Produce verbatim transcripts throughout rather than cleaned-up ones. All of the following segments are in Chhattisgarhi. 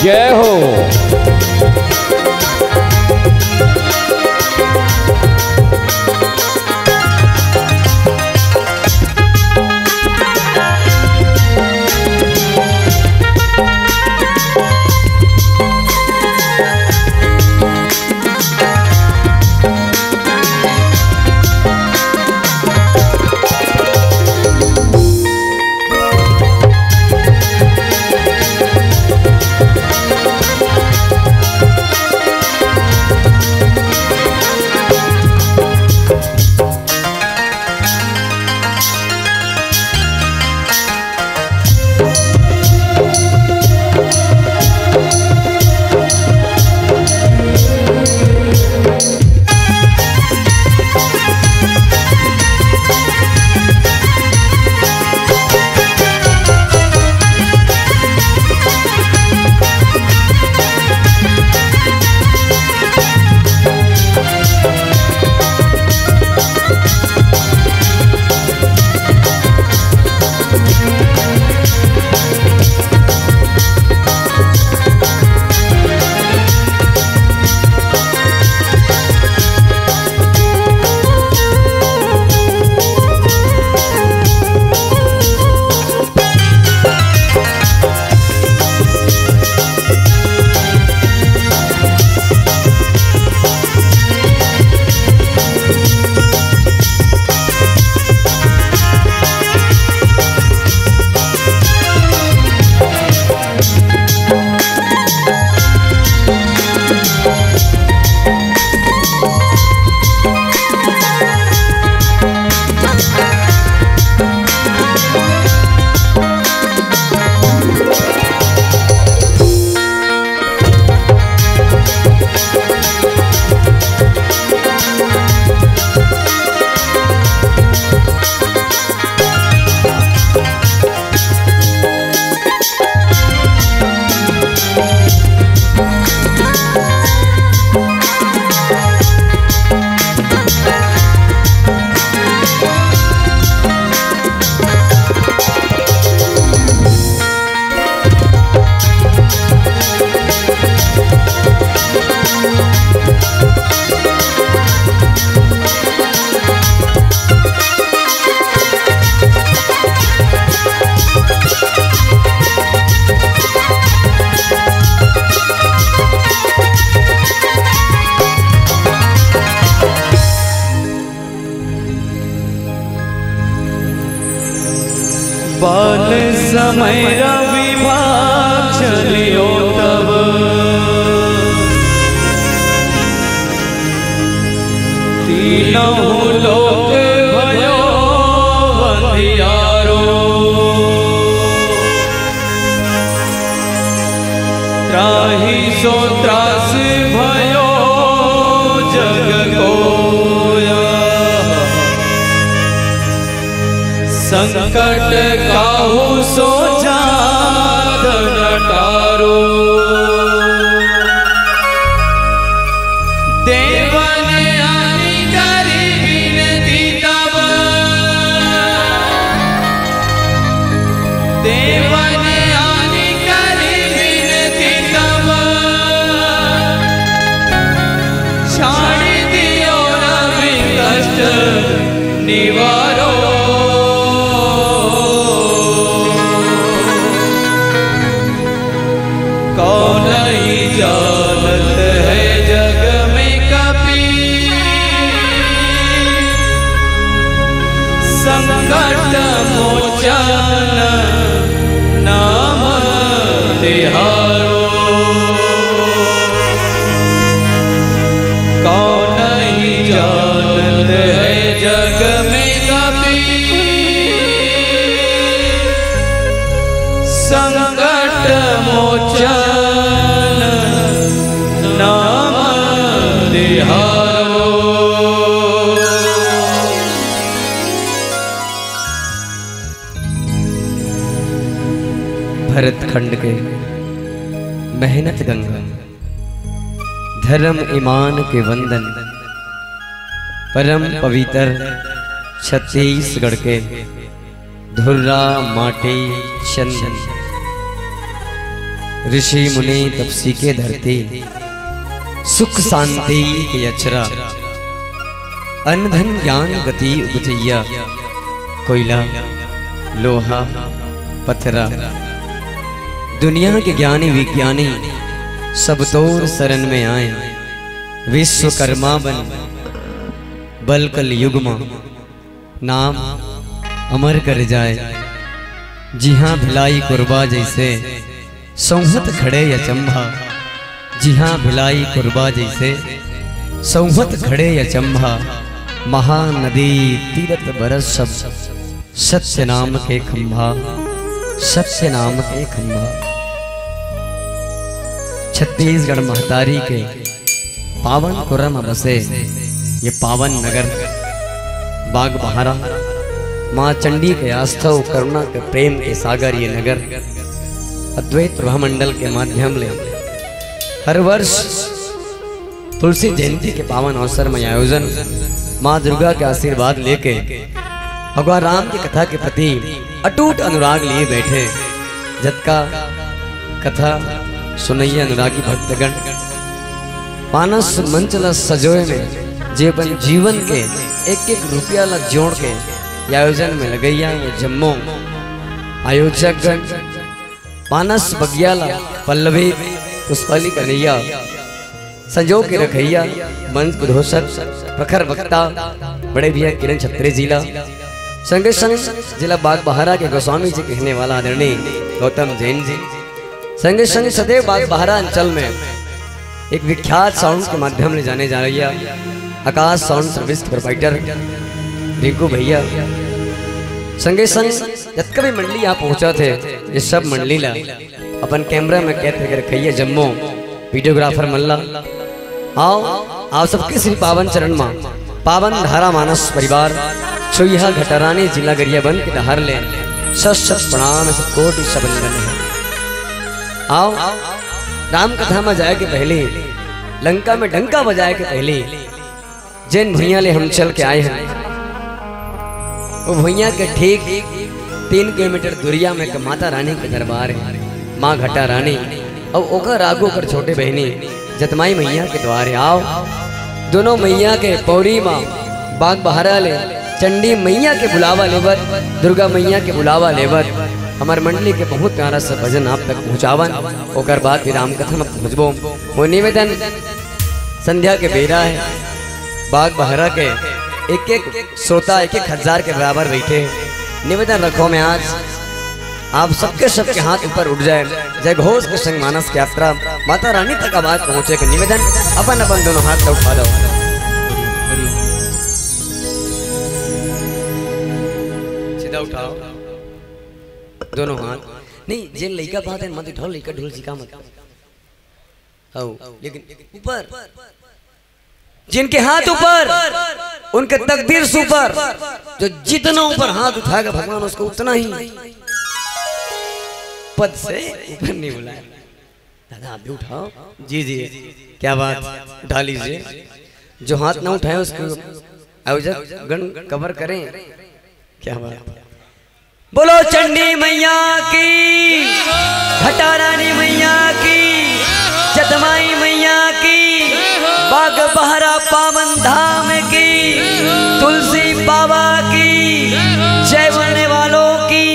जय हो। बाल समय रवि भाग चलियो तब, तीनों लोक भयो अंधियारो। त्राहि सो त्रास भयो जग कोया, संकट काहू सो जात न टारो। देवन आनी करी विनती तब, देवन आनी करी विनती तब, छाड़ी दियो रवि कष्ट निवारो। कौन ही जानत है जग में कपी, भरत खंड के मेहनत गंगा, धर्म ईमान के वंदन, परम पवित्र छत्तीसगढ़ के धुर्रा माटी चंदन, ऋषि मुनि तपसी के धरती, सुख शांति के अचरा, अन्न धन ज्ञान गति उपजैया, कोयला, लोहा, पथरा। दुनिया के ज्ञानी विज्ञानी सब तोर शरण में आए। विश्वकर्मा बन बल कल युग मा नाम अमर कर जाए। जिहाँ भिलाई कुरबा जैसे सौंहत खड़े अचंभा, जिहाँ भिलाई कुरबा जैसे सौंहत खड़े अचंभा, महानदी तीरथ बरस सब सत्य नाम के खंभा, सत्य नाम के खंभा। छत्तीसगढ़ महतारी के पावन कुरम बसे ये पावन नगर बागबाहरा, माँ चंडी के आस्था अउ करुणा के प्रेम के सागर ये नगर अद्वैत प्रभा मंडल के माध्यम ले हर वर्ष तुलसी जयंती के पावन अवसर में आयोजन, माँ दुर्गा के आशीर्वाद लेके भगवान राम की कथा के प्रति अटूट अनुराग लिए बैठे जतका कथा सुनैया अनुरागी भक्तगण, मानस मंच ला सजोए में जे अपन जीवन के एक एक रुपया ला जोड़ के ये आयोजन में लगैया, वो जम्मो आयोजकगण, मानस बगिया ला पल्लवी पुष्पाली कन्हैया, संजो के रखैया, मंच प्रदोषक, प्रखर वक्ता, बड़े भैया किरण छत्रे जी ला, संगे संग जिला बागबाहरा के गोस्वामी जी कहने वाला आदरणीय गौतम जैन जी, संगे संग सदैव बागबाहरा अंचल में एक विख्यात साउंड के माध्यम ले जाने जा रही है आकाश साउंड सर्विस के प्रोप्राइटर रिंकू भैया, संगे संग जतका भी मंडली यहाँ पहुँचा थे, ये सब मंडली ला अपन कैमरा में कैद करके रखैया जम्मो वीडियोग्राफर मन ला। आओ, आओ सबके श्री पावन चरण मा पावन धारा मानस परिवार छुईहा घटारानी जिला गरियाबंद के डहार ले शत शत प्रणाम, शत कोटि सबंदन है। आओ, राम कथा में जाए के पहले, लंका में डंका बजाए के पहले, जेन भुइयां ले हम चल के आए हैं, वो भुइयां के ठीक तीन किलोमीटर दूरिया में एक माता रानी के दरबार है, माँ घटा रानी, अउ ओकर आगू ओकर छोटे बहिनी जतमाई मैया के द्वार है। आओ, दोनों मैया के पौरी माँ बागबाहरा ले चंडी मैया के बुलावा लेवत, दुर्गा मैया के बुलावा लेवत, हमार मंडली के बहुत प्यारा सा भजन आप तक पहुँचावन, ओकर बाद भी राम कथा में पहुँचबो। वो निवेदन, संध्या के बेरा है, बागबाहरा के एक एक श्रोता एक एक हजार के बराबर बैठे। निवेदन रखो मैं आज आप सबके सबके हाथ ऊपर उठ जाए, जय घोष के संग मानस की यात्रा माता रानी तक आवाज पहुंचे के निवेदन। अपन अपन दोनों हाथ ला उठा दो, सीधा उठाओ दोनों हाथ। नहीं, जे लइका बात है मत उठाओ, लइका ढोल झिका मत। आओ, लेकिन ऊपर, जिनके हाथ ऊपर, उनके तकदीर से ऊपर, जो जितना ऊपर हाथ उठाएगा भगवान उसको उतना ही पद से ऊपर नहीं बुलाए। दादा, आप भी उठाओ। जी, जी, क्या बात, उठा लीजिए। जो हाथ ना उठाए उसको आयोजक गण कवर करें। क्या बात। बोलो चंडी मैया की, घटारानी मैया की, जतमाई मैया की, बागबाहरा पावन धाम की, तुलसी बाबा की, जय बोलने वालों की,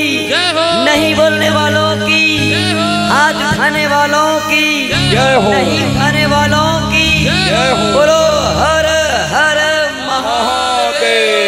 नहीं बोलने वालों की, हाथ उठाने वालों की, जय हो। नहीं उठाने वालों की, जय हो। बोलो हर हर महादेव।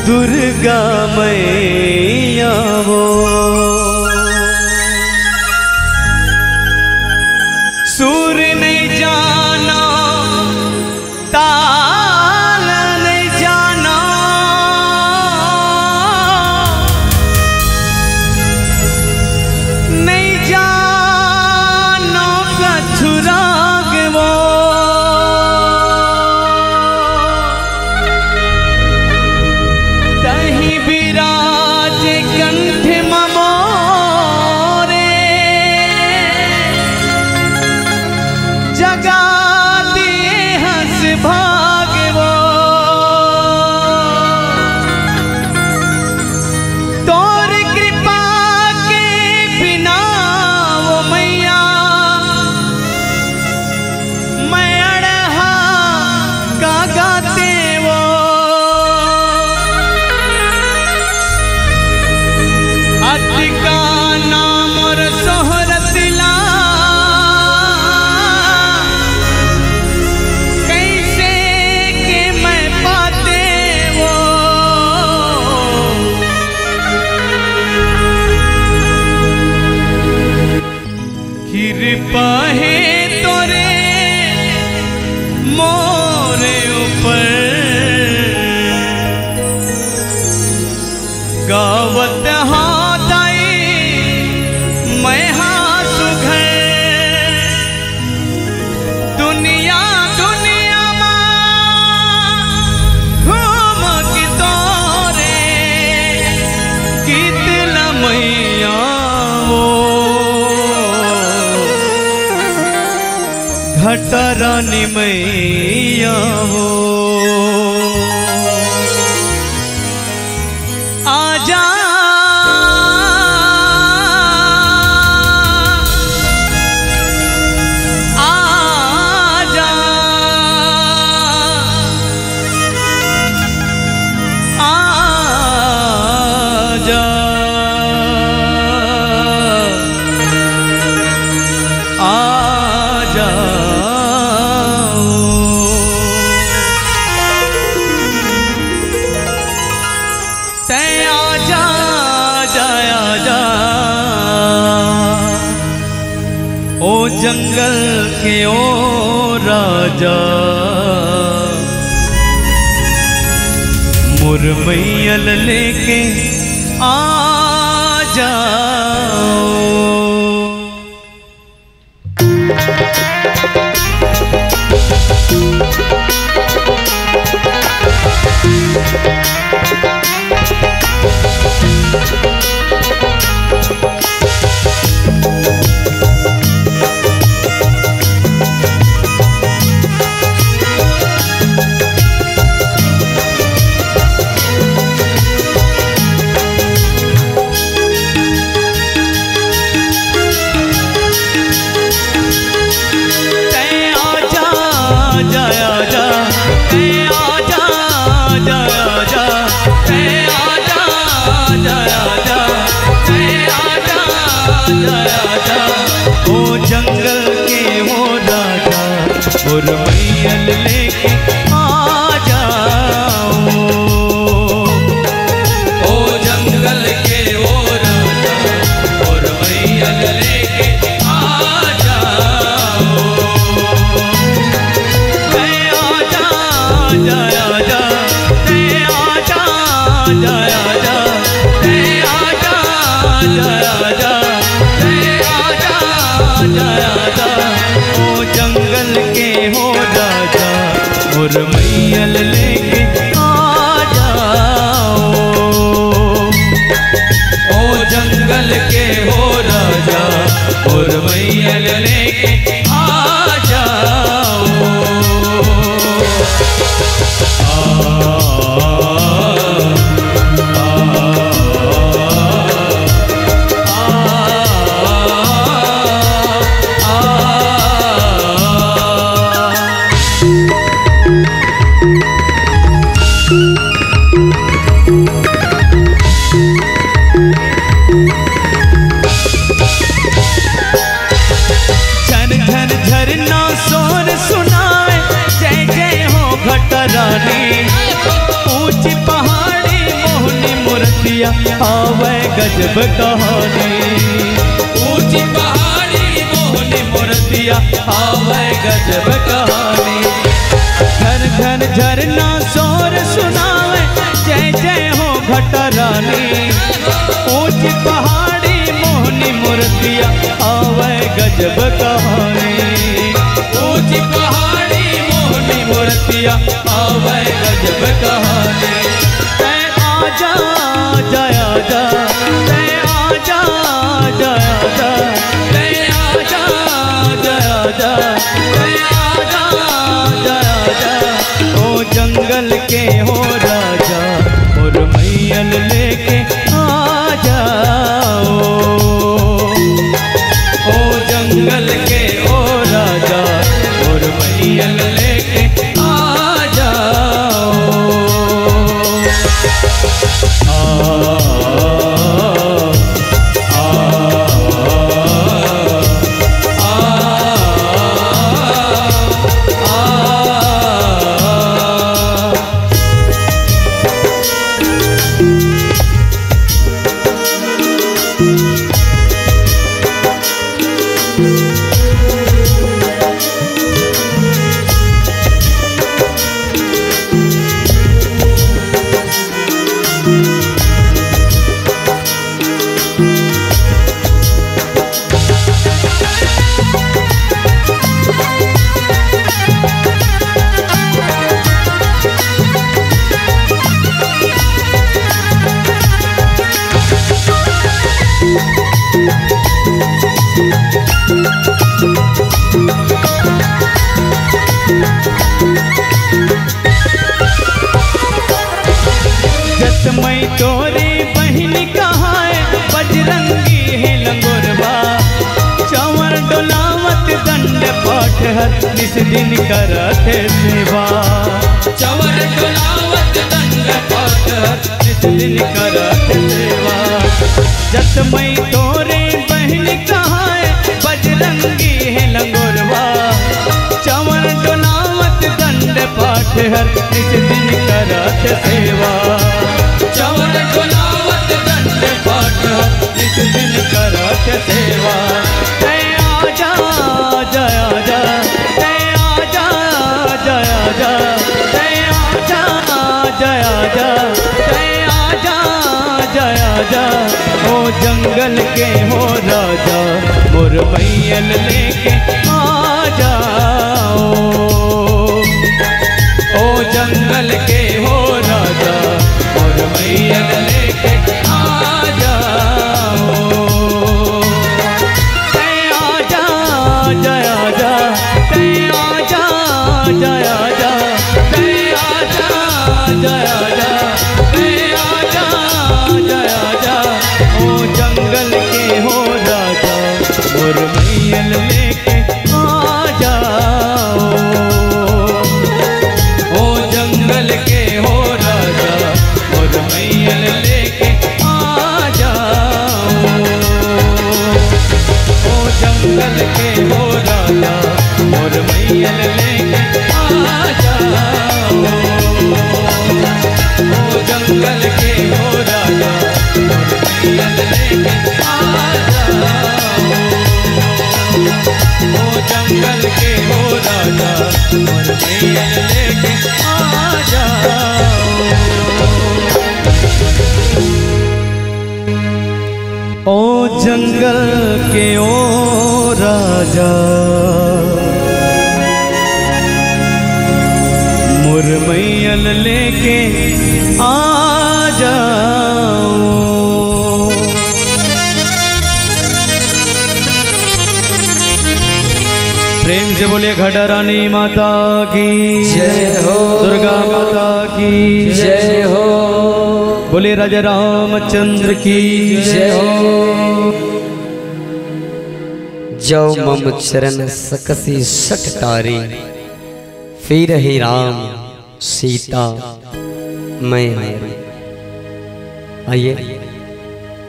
दुर्गा मैया वो। सुर नहीं जाना, ताल नहीं जाना, नहीं जाना कछु राग वो। तहीं बिराज कंठ म मोरे, जगा दिए हस भाग वो। तोर कृपा के बिना वो मैया, मैं अड़हा का गाते वो। अतिका ना मोर सोहरत ला, कैसे के मैं पाते वो। कृपा हे तोरे मोरे ऊपर, गावत हा दाई मैं हा सुघर। दुनिया दुनिया मा घूम के तोरे गीत ला मैया वो, घटा रानी मैया वो। आजा, आजा, आजा, आजा। तैं आजा, आजा, आजा, ओ जंगल के ओ राजा, मोर मैया ल लेके आ जाओ। तैं आजा, आजा, आजा, तैं आजा, आजा, आजा, तैं आजा, आजा, आजा, तैं आजा, आजा, आजा, ओ जंगल के ओ राजा, मोर मैया ल लेके आ जाओ। ओ जंगल के ओ राजा, मोर मैया ल लेके आ जाओ। तैं आजा, आजा, आजा, तैं आजा, आजा, आजा, तैं आजा, आजा, आजा, तैं आजा, आजा, आजा, ओ जंगल के हो राजा, मोर मैया ल लेके आ जाओ। ओ जंगल के हो राजा, मोर मैया ल लेके आ जाओ। आ, आ, आ, आ, आ, आ। झन झन झरना सोर सुनावे, जय जय हो घटा रानी। ऊंची पहाड़ी आवै गजब कहानी। ऊंची पहाड़ी मोहनी मूर्तिया, आवै गजब कहानी। झन झन झरना शोर सुनावै, जय जय हो घटा रानी। ऊंची पहाड़ी मोहनी मूर्तिया, आवै गजब कहानी। ऊंची पहाड़ी मोहनी मूर्तिया, आवै गजब कहानी। तै आजा, आजा, आजा, तै आजा, आजा, आजा, तै आजा, आजा, आजा, तै आजा, आजा, आजा। ओ जंगल के हो राजा, मोर मैयल लेके आ जाओ। ओ जंगल के ओ राजा, मोर मैयल लेके आ जाओ। आ, आ, आ, आ, आ, आ। जत मई तोरे बहिन कहाय, बजरंगी हे लंगोरवा। चंवर डोलावत दंड पाठ हर, निस दिन करत हे सेवा। चंवर डोलावत दंड पाठ हर, निस दिन करत हे सेवा। जत मई तोरे बहिन कहाय, बजरंगी हे लंगोरवा। चंवर डोलावत दंड पाठ हर, निस दिन करत सेवा। चंवर डोलावत दंड पाठ हर, निस दिन करत सेवा। तै आजा, आजा, आजा, तै आजा, आजा, आजा, तै आजा, आजा, आजा, तै आजा, आजा, आजा। ओ जंगल के हो राजा, मोर मैयल लेके आ जाओ। ओ जंगल के हो राजा, मोर मैयल लेके आ जाओ। तै आजा, आजा, आजा, तै आजा, आजा, आजा, तै आजा, आजा, आजा, तै आजा, आजा, आजा। ओ जंगल के हो राजा, मोर मैयल लेके आ जाओ। ओ जंगल के हो राजा, मोर मैयल लेके आ जाओ। ओ जंगल के हो राजा, मोर मैयल लेके आ जाओ। ओ जंगल के हो राजा, मोर मैयल लेके आ जाओ। ओ जंगल के हो राजा, मोर मैयल लेके आ जाओ। ओ जंगल के ओ राजा, मोर मैयल लेके आ जाओ। प्रेम से बोलिए घटा रानी माता की जय हो। दुर्गा माता की जय हो। बोलिए राजा रामचंद्र की जय हो। जौ मम चरण सकसि सठ टारी, फेरहि राम सीता मैं हारी। आइए,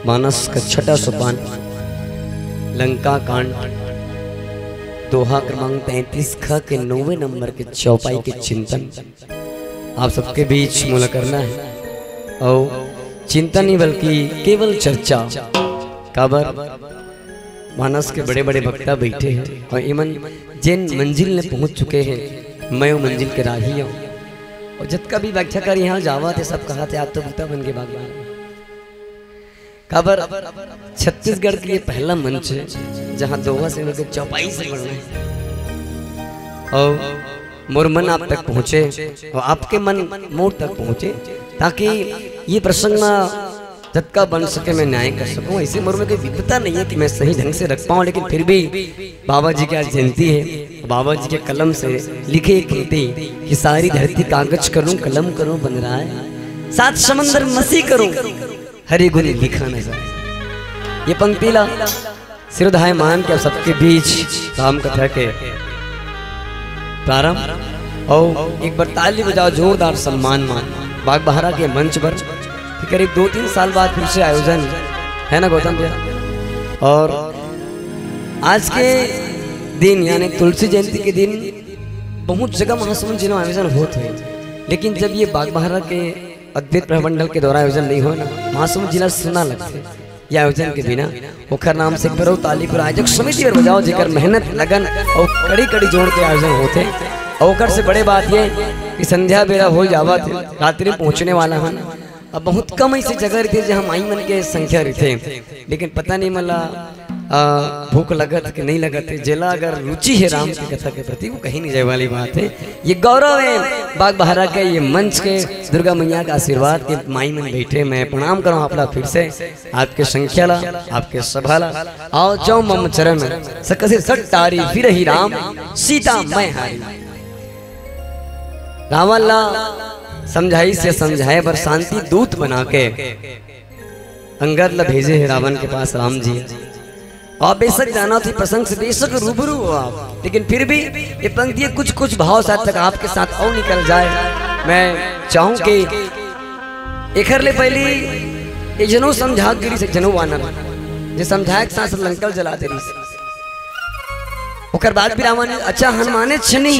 मानस का छठा सोपान, लंका कांड, दोहा क्रमांक तैंतीस ख के नौवे नंबर के चौपाई के चिंतन आप सबके बीच मोला करना है। और चिंता नहीं बल्कि केवल चर्चा। काबर मानस के बड़े बड़े वक्ता बैठे हैं और इमन जेन मंजिल में पहुंच चुके हैं, मैं वो मंजिल के राही हूँ। और जतका भी व्याख्याकार यहाँ जावत हे, सब कहत हे, "आज तो बूता बन के बागवान।" काबर छत्तीसगढ़ के लिए पहला मंच है जहाँ दोहा से लेकर चौपाई से बढ़ना है। और मोर मन आप तक पहुँचे और आपके मन मोर तक पहुँचे, ताकि ये प्रसंग में जतका बन सके मैं न्याय कर सकूं। ऐसे मोर में कोई विद्वता नहीं है कि मैं सही ढंग से रख पाऊं, लेकिन फिर भी बाबा जी की आज जयंती है, बाबा जी के कलम से लिखे एक पंक्ति कि "सारी धरती कागज करूं, कलम करूं बन रहा है, सात समंदर मसी करूं, हरि गुण लिखा न जाए।" ये पंक्ति ला सिरधाय मान के आप सबके बीच राम कथा के प्रारंभ। और एक बार ताली बजाओ, जोरदार सम्मान मान बागबहरा के मंच पर। करीब दो तीन साल बाद फिर से आयोजन है ना गौतम भैया? और आज के दिन यानी तुलसी जयंती के दिन बहुत जगह महासमुंद जिला में आयोजन होत हे, लेकिन जब ये बागबहरा के अद्वैत प्रमंडल के द्वारा आयोजन नहीं हो ना, महासमुंद जिला सुना लगथे ये आयोजन के बिना। ओखर नाम से एक बार अउ ताली पूरा आयोजक समिति बर बजाओ, जेकर मेहनत, लगन और कड़ी कड़ी जोड़ के आयोजन होथे। और ओकर से बड़े बात ये कि संध्या बेरा हो जावत, रात्रि पहुंचने वाला हन। अब बहुत कम ऐसी जगह रहिथे जहाँ माई मन के संख्या रहिथे, लेकिन पता नहीं मला, आ, भूख लगत कि नहीं लगत हे। जेला अगर रुचि है राम की कथा के प्रति, वो कहीं नहीं जाए वाली बात है। ये गौरव है बागबहरा के, ये मंच के, दुर्गा मैया का आशीर्वाद के माई मन बैठे। मैं प्रणाम करूँ आप ला फिर से, आपके संख्या ला, आपके सभा ला। आओ जाओ मम चरण, सकसे सट टारी फिरही राम, सीता मैं हारी। रावण ला समझाइस या समझाए बर शांति दूत बना के अंगद ला भेजे हे रावण के पास राम जी। और बेशक जाना थी प्रसंग से, बेशक रूबरू हो आप, लेकिन फिर भी ये पंक्ति कुछ कुछ भाव साथ तक आपके साथ और निकल जाए। मैं चाहूं कि एखर ले पहली एक जनो समझा गिरी से जनो वानर, जे समझाए के साथ लंका ल जला दे रही। ओकर बाद भी रावण ने, अच्छा हनुमाने छनी,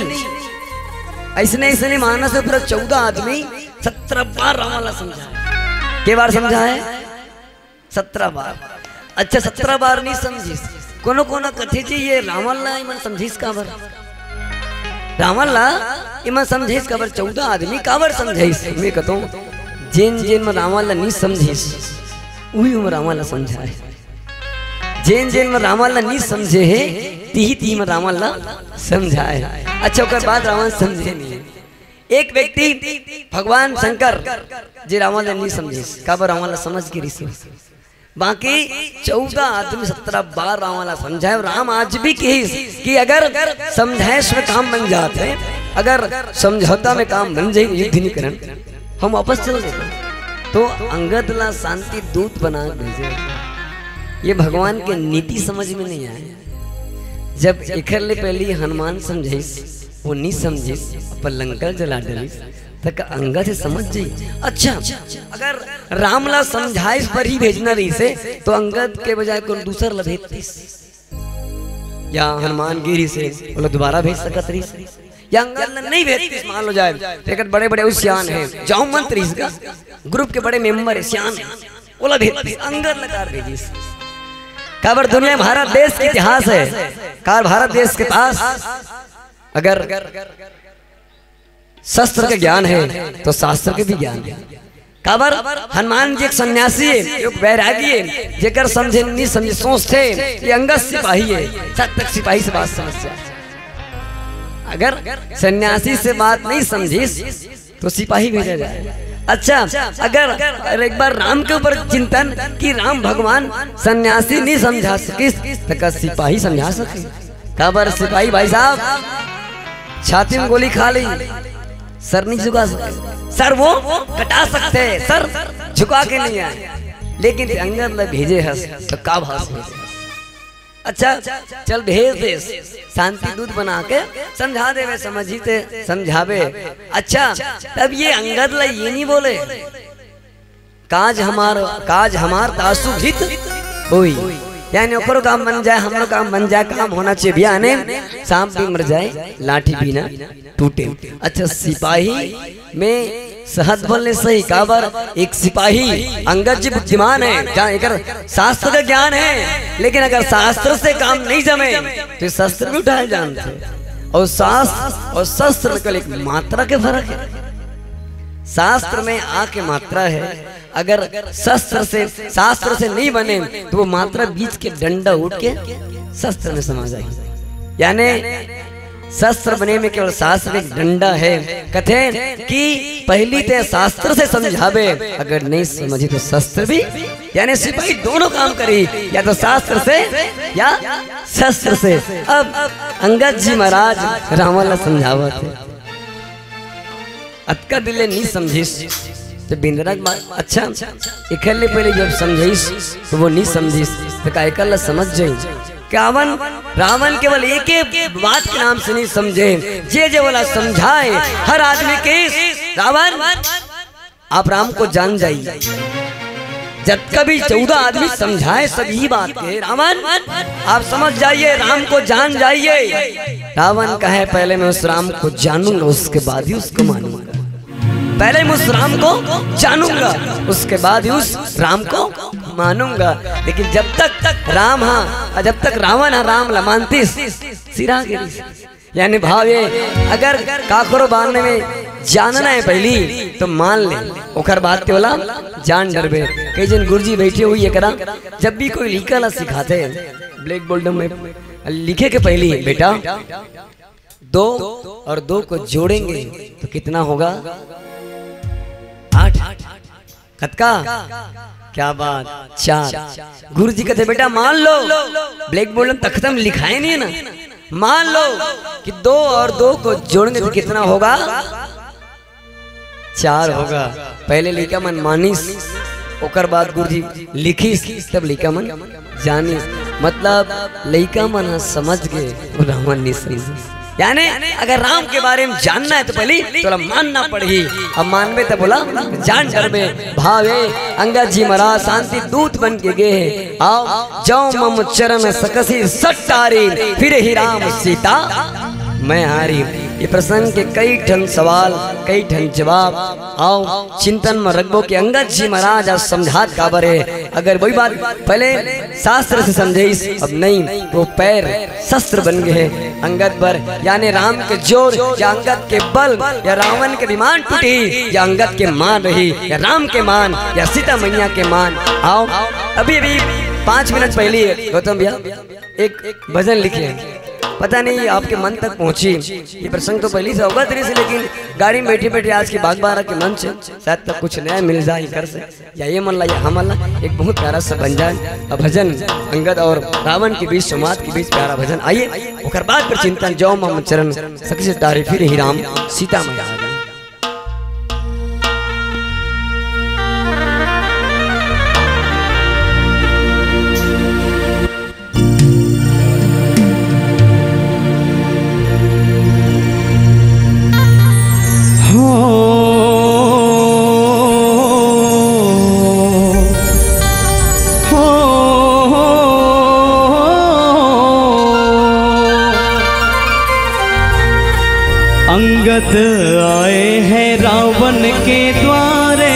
ऐसने ऐसने मानस में पूरा चौदह आदमी सत्रह बार रावण ला समझाए। के बार समझाए? सत्रह बार। अच्छा, सत्रह बार नहीं समझिस। कोनो कोनो कथे जी, ये रावण ला इमन समझिस काबर? रावण ला इमन समझिस काबर? चौदह आदमी काबर समझाइस? मैं कहता हूँ, जेन जेन में रावण ला नहीं समझिस, उही में रावण ला समझाए। जेन जेन में रावण ला नहीं समझे हे, तिही तिही में रावण ला समझाए। अच्छा, ओकर बाद रावण समझे नहीं। एक व्यक्ति भगवान शंकर जी रावण ला नहीं समझिस, काबर रावण ला समझ के रिस। बाकी चौदह आदमी सत्रह बार रावण ला समझाए। राम आज भी कहिस कि अगर समझाइश में काम बन जात हे, अगर समझौता में काम बन जाए, युद्ध नहीं करन, हम वापस चल देबो। तो अंगद ला शांति दूत बना के भेजे। ये भगवान के नीति समझ में नहीं आए। जब एखर ले पहली हनुमान समझाइस, वो नहीं समझिस, अपन लंका जला डरिस, त का अंगद हे समझ जाई? अच्छा, अगर राम ला समझाइस बर ही भेजना रहिसे, तो अंगद के बजाय कोन दूसर ला भेजतिस? या हनुमान गिरी से ओला दोबारा भेज सकत रहिस? या अंगद ला नहीं भेजतिस, मान लो जाए, तो एक बड़े बड़े उस सियान है, जाओ मंत्री इसका, ग्रुप के बड़े मेंबर है, सियान है, ओला भेजतिस, अंगद ला कार भेजिस। काबर दुनिया भारत देश के इतिहास है, कार भारत देश के पास अगर शस्त्र के ज्ञान है तो शास्त्र के भी ज्ञान है। काबर हनुमान जी एक सन्यासी है, एक बैरागी है, जेकर समझे नहीं समझे सोचते ये अंगद सिपाही है, जब तक सिपाही से बात समस्या। अगर सन्यासी से बात नहीं समझिस तो सिपाही भेजा जाए। अच्छा, अगर एक बार राम के ऊपर चिंतन कि राम भगवान सन्यासी नहीं समझा सकिस, तो का सिपाही समझा सके? काबर सिपाही भाई साहब छाती में गोली खा ली, सर नहीं झुका सकते, सर वो कटा सकते हैं, सर झुका के नहीं आए। लेकिन अंगद ला भेजे हस तो का भाव से भेजे हस? अच्छा, चल भेज दे, शांति दूत बना के समझा देवे, समझी ते समझावे। अच्छा, तब ये अंगद ला ये नहीं बोले, काज हमार, काज हमार तासु हित होई, यानी ओकरो काम बन जाए, हमरो काम बन जाए, काम होना चाहिए भैया। ने सांप भी मर जाए, लाठी भी ना टूटे। अच्छा, सिपाही में सहज बोलने सही, काबर एक सिपाही अंगद जी बुद्धिमान है, जान एकर शास्त्र का ज्ञान है, लेकिन अगर शास्त्र से काम नहीं जमे तो शस्त्र भी उठाए जानथे। और शास्त्र और शस्त्र में केवल एक मात्रा के फर्क है। शास्त्र में आ के मात्रा है, अगर शस्त्र से, शास्त्र से नहीं बने तो वो मात्रा बीच के डंडा उठ के शस्त्र में समा जाएगी। यानी शस्त्र बने में केवल शास्त्र एक डंडा है। कथे कि पहली ते शास्त्र से समझावे, अगर नहीं समझी तो शस्त्र भी, यानी सिपाही दोनों काम करी, या तो शास्त्र से या शस्त्र से। अब अंगद जी महाराज रावण ला समझावत हे, अतका दिन ले नी समझिस, तो बिंदरा के बात, अच्छा, एखर ले पहले जब समझाइस, तो वो नी समझिस, तो का एकर ला समझ जाई? रावण, रावण केवल एक एक बात के नाम से नहीं समझे, जे जे वाला समझाए, हर आदमी के रावण, आप राम को जान जाइए। जब कभी चौदह आदमी समझाए सभी बात के, रावण, आप समझ जाइए, राम को जान जाइए। रावण कहे, पहले मैं उस राम को जानूंगा, उसके बाद ही उसको मानूंगा। पहले मैं उस राम को जानूंगा, उसके बाद ही उस राम को मानूंगा। लेकिन जब तक राम हा, जब तक रावण हा राम ला मानतिस, सिरा गिरिस। यानी भाव ये, अगर काकरो बारे में जानना है पहली, तो मान ले, ओकर बाद ते वाला जान डरबे। कई जन गुरुजी बैठे हुई एकरा, जब भी कोई लइका ला सिखाते हैं, ब्लैक बोर्ड में लिखे के पहली, बेटा, दो और दो को जोड़ेंगे तो कितना होगा? आठ। कतका? क्या बात, चार। गुरुजी कहते, बेटा मान लो, ब्लैक बोर्ड में तख्ता में लिखाए नहीं है ना, मान लो कि दो और दो को जोड़ेंगे तो कितना होगा? चार होगा। पहले लइका मन मानिस, ओकर बाद गुरुजी लिखिस, तब लइका मन जानिस। मतलब लइका मन ह समझ गे, वो रावण नहीं समझिस। यानी अगर राम के बारे में जानना है तो पहले तोला मानना पड़ही। अब मानबे तब बोला जान डरबे। भावे अंगद जी महाराज शांति दूत बन के गे हे। आओ, जौ मम चरण सकसी सटारी, फिरहिं राम सीता मैं हारी। ये प्रसंग के कई ठन सवाल, कई ठन जवाब। आओ, चिंतन में रखबो कि अंगद जी महाराज आज समझात काबर हे। अगर वही बात पहले शास्त्र से समझाइस, अब नहीं, वो पैर शस्त्र बन गे हे अंगद बर, यानी राम के जोर या अंगद के बल, या रावण के विमान टूटही, या अंगद के मान रही, या राम के मान, या सीता मैया के मान। आओ, अभी अभी पाँच मिनट पहले गौतम भैया एक भजन लिखे हैं, पता नहीं आपके मन तक पहुंची। ये प्रसंग तो पहले से होगा तेरे से, लेकिन गाड़ी में बैठे बैठे आज के बागबारा के मंच से शायद तक कुछ नया मिल जाए कर से, या ये मन ला या हम ला एक बहुत प्यारा सा बन जाए। अब भजन अंगद और रावण के बीच, संवाद के बीच प्यारा भजन। आइए, ओकर बाद पर चिंतन, जौ मम चरण सकसी सटारी, फिरहिं राम सीता मैं हारी। हो, हो, हो। अंगद आए हैं रावण के द्वारे,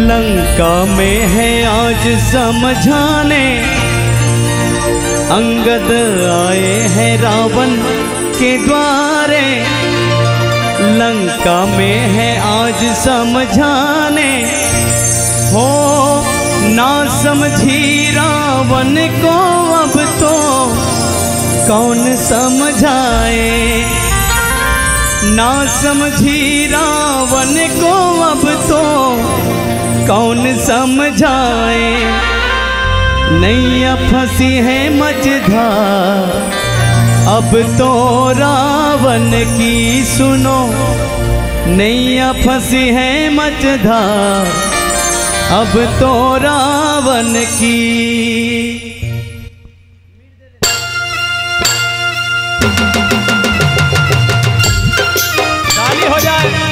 लंका में है आज समझाने। अंगद आए हैं रावण के द्वारे, लंका में है आज समझाने। हो, ना समझी रावण को अब तो कौन समझाए, ना समझी रावण को अब तो कौन समझाए। नैया फंसी है मझधार अब तो रावण की, सुनो, नैया फंसी है मझधार अब तो रावण की। ताली हो जाए।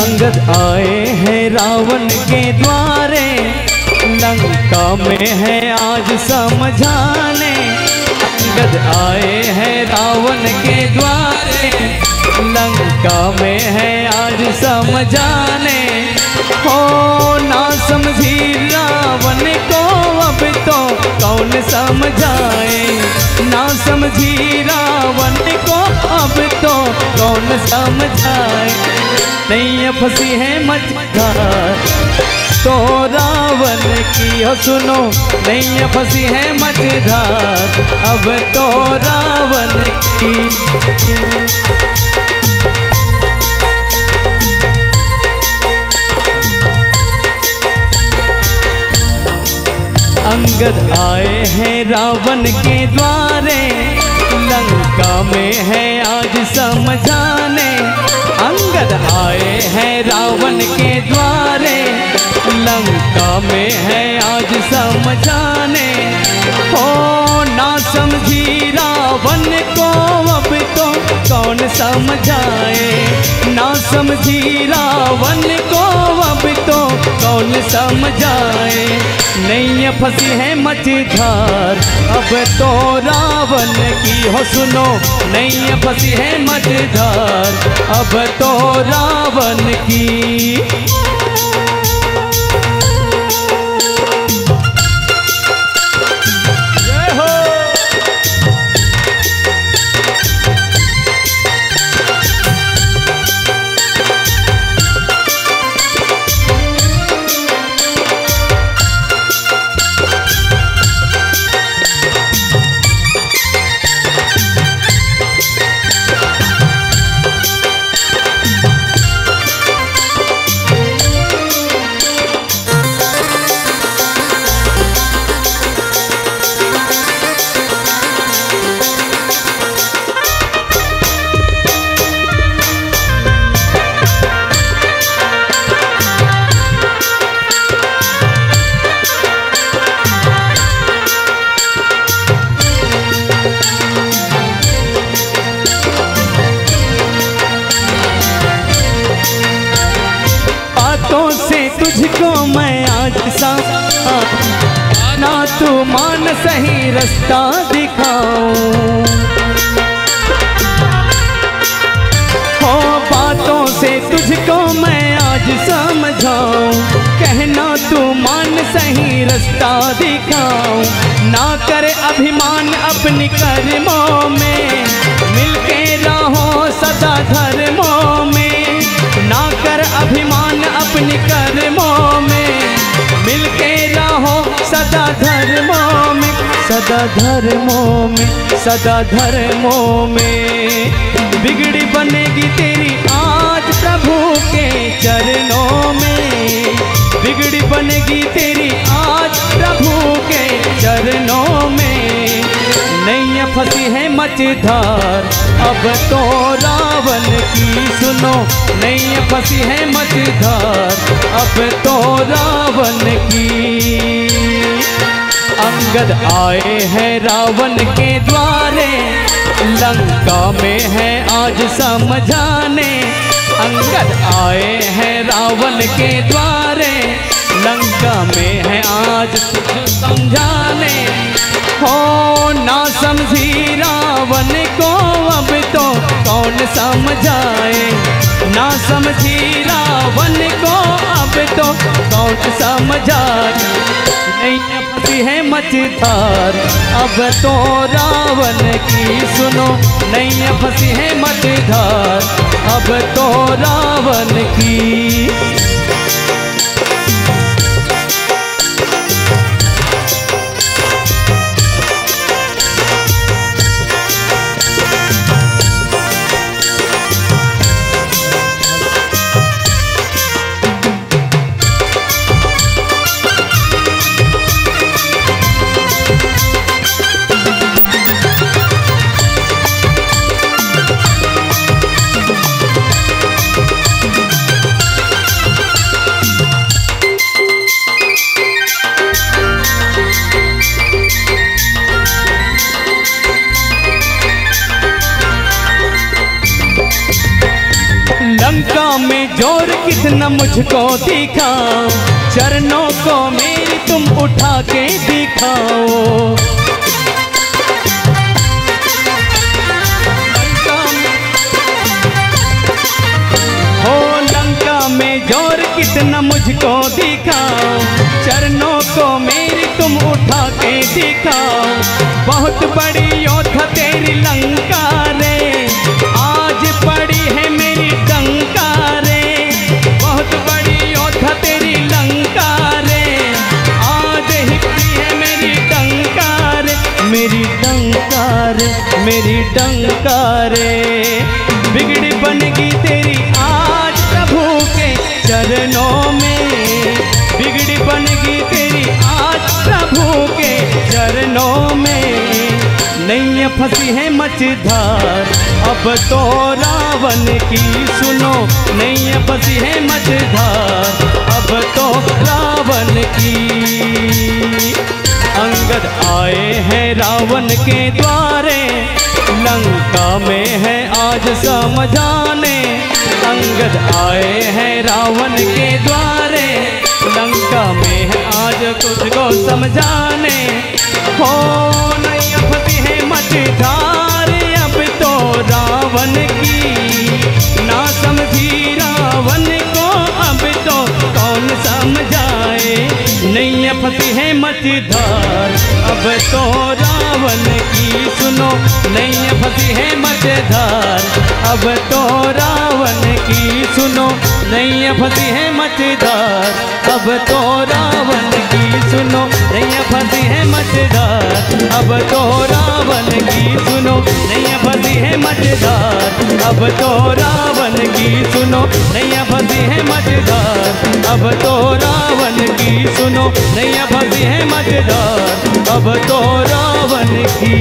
अंगद आए हैं रावण के द्वारे, लंका में है आज समझाने। अंगद आए हैं रावण के द्वारे, लंका में है आज समझाने। हो ना समझी रावण को अब तो कौन समझाए, ना समझी रावण को अब तो कौन समझाए। नैया फंसी है मझधार तो रावण की, हो सुनो, नैया फंसी है मझधार अब तो रावण की। अंगद आए हैं रावण के द्वारे, लंका में है आज समझाने। अंगद आए हैं रावण के द्वारे, लंका में है आज समझाने। हो ना समझी रावण को अब तो कौन समझाए, ना समझी रावण को अब तो कौन समझाए। नैया फंसी है मझधार अब तो रावण की, हो सुनो, नैया फंसी है मझधार अब तो रावण की। जय हो। बातों से तुझको मैं आज सा ना तू मान, सही रास्ता दिखाऊं। हो बातों से तुझको मैं आज समझाऊं, कहना तू मान, सही रास्ता दिखाऊं। ना कर अभिमान अपने कर्मों में, मिलके रहो सदा धर्मों में। ना कर अभिमान अपने कर्मों में, मिलके रहो सदा धर्मों में, सदा धर्मों में, सदा धर्मों में। बिगड़ी बनेगी तेरी आज प्रभु के चरणों में, बिगड़ी बनेगी तेरी आज प्रभु के चरणों में। नैया फंसी है मझधार अब तो रावण की, सुनो, नैया फंसी है मझधार अब तो रावण की। अंगद आए हैं रावण के द्वारे, लंका में है आज समझाने। अंगद आए हैं रावण के द्वारे, लंका में है आज समझाने। हो ना समझी रावण को अब तो कौन समझाए, ना समझी रावण को अब तो कौन समझाए। नैया फंसी है मझधार अब तो रावण की, सुनो, नैया फंसी है मझधार अब तो रावण की। लंका में जोर कितना मुझको दिखाओ, चरणों को मेरी तुम उठा के दिखाओ। लंका में, हो लंका में जोर कितना मुझको दिखाओ, चरणों को मेरी तुम उठा के दिखाओ। बहुत बड़ी योद्धा तेरी लंका रे, आज पड़ी है मेरी डंका रे। बहुत बड़ी योद्धा तेरी लंका रे, आज ही पड़ी है मेरी डंका रे। मेरी डंका रे, मेरी डंका रे। बिगड़ी बनेगी तेरी आज प्रभु के चरणों में, बिगड़ी बनेगी तेरी आज प्रभु के चरणों में। नैया फंसी है मझधार अब तो रावण की, सुनो, नैया फंसी है मझधार अब तो रावण की। अंगद आए हैं रावण के द्वारे, लंका में है आज समझाने। अंगद आए हैं रावण के द्वारे, लंका में है आज तुझको समझाने। हो नैया फंसी है मझधार अब तो रावण की, ना समझी रावण को अब तो कौन समझाए। नैया फंसी है मझधार अब तो रावण की, सुनो, नैया फंसी है मझधार अब तो रावण की, सुनो, नैया फंसी है मझधार अब तो रावण की, सुनो, नैया फंसी है मझधार अब तो रावण की, सुनो, नैया फंसी है मझधार अब तो रावण की, सुनो, नैया फंसी है मझधार अब तो रावण की, सुनो, नैया फंसी है मझधार अब तो रावण की।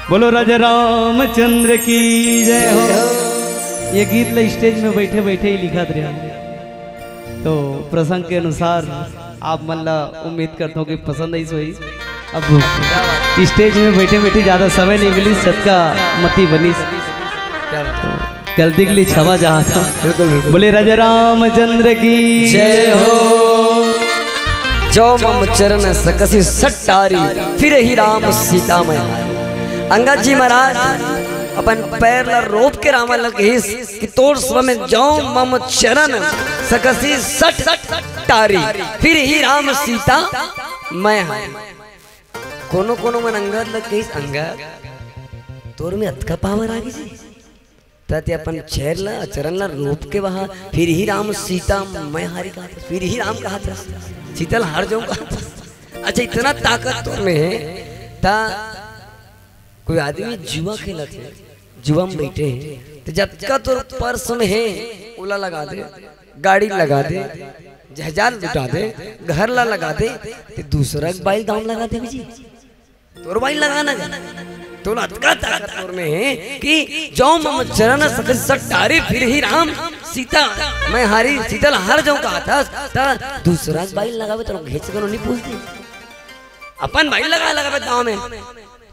बोलो राजा रामचंद्र की जय हो। ये गीत ला स्टेज में बैठे बैठे ही लिखत रहे, तो प्रसंग के अनुसार आप मन ला उम्मीद करता हूँ कि पसंद आइस होही। अब स्टेज में बैठे बैठे ज्यादा समय नहीं मिलिस, सतका मती बनिस, गलती के लिए क्षमा चाहता हूँ। बिल्कुल, बिल्कुल। बोले राजा रामचंद्र की जय हो। जो मम चरण सकसी सट टारी, फिरही राम सीता मैं। अंगद जी महाराज अपन पैर ला रोप के रावण ला कहिस कि तोर समय में जो मम चरण सकसी सट टारी, फिरही राम सीता मैं। कोनो कोनो मन अंगद ला कहिस, अंगद तोर में अतका पावर आ गइस जी, त ते अपन चेर ला, चरण ला रोप के वहा, फिरही राम सीता मैं हारी कहा था, फिरही राम कहा था, सीता ला हार जाऊं कहा था। अच्छा, इतना ताकत तोर में है, ता कोई आदमी जुआ खेलत है, जुआ में बैठे हैं, तो जतका तोर पर्स में है, ओला लगा दे, गाड़ी लगा दे, जहाज लुटा दे, घर ला लगा दे, ते दूसरा के बाइल दाम लगा दे जी। तोर बाइल लगाना है। तोला अतका ताकत तोर में है कि जो मम चरण सकसी सट टारी, फिरही राम सीता मैं हारी, सीता ला हार जाऊं कहा था, ता दूसरा के बाइल लगावे तो घेच करो नहीं पूछती। अपन बाइल लगा लगावे दाम में।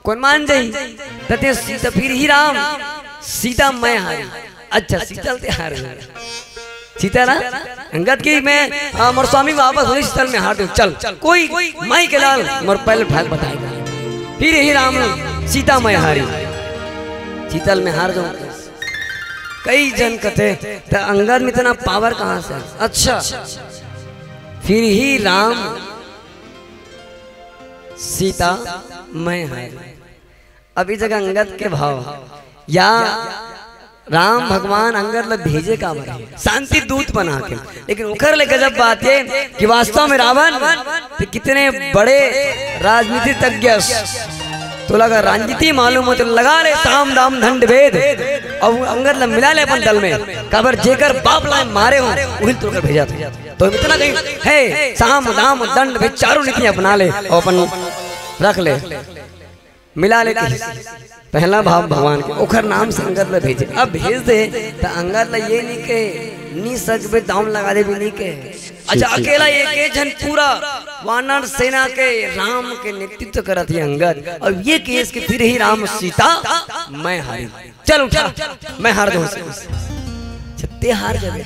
कौन मान जाही? त ते सीता, फिरही राम सीता मैं हारी। अच्छा, सीता ल ते हार गए। सीता ला अंगद की मैं, आ, मोर स्वामी वापस होही, सीता ल मैं हार दूं। चल, कोई माई के लाल मोर पहले भाग बताएगा। फिरही राम सीता मैं हारी, सीता ल मैं हार जाऊं। कई जन कथे, त अंगद में इतना पावर कहां से? अच्छा, फिरही राम सीता मैं हारी। अभी जगह अंगद के भाव या राम भगवान अंगद ला भेजे काबर हे? शांति दूत बना के। लेकिन ओकर ले गजब बात ये कि वास्तव में रावण ते कितने बड़े राजनीतिज्ञ। तोला अगर राजनीति मालूम हो तो लगा ले साम दाम दंड भेद अउ अंगद ला मिला ले अपन दल में। काबर जेकर बाप ला मारे हो, उही तोला भेजा था। तो इतना कहीं है, साम दाम दंड भेद चारों नीति अपना ले अउ अपन रख ले। मिला ले कहिस। पहला भाव भगवान के, ओखर नाम से अंगद ला भेजे। अब भेज दे, त अंगद ला ये नहीं कहे, "नी सकबे, दाम लगा दे" भी नहीं कहे। अच्छा, अकेला एक, एक जन पूरा वानर सेना के राम के नेतृत्व करत हे अंगद। अब ये कहिस कि फिरही राम सीता मैं हारी। चल उठा, मैं हार दूं। ये हार जाबे।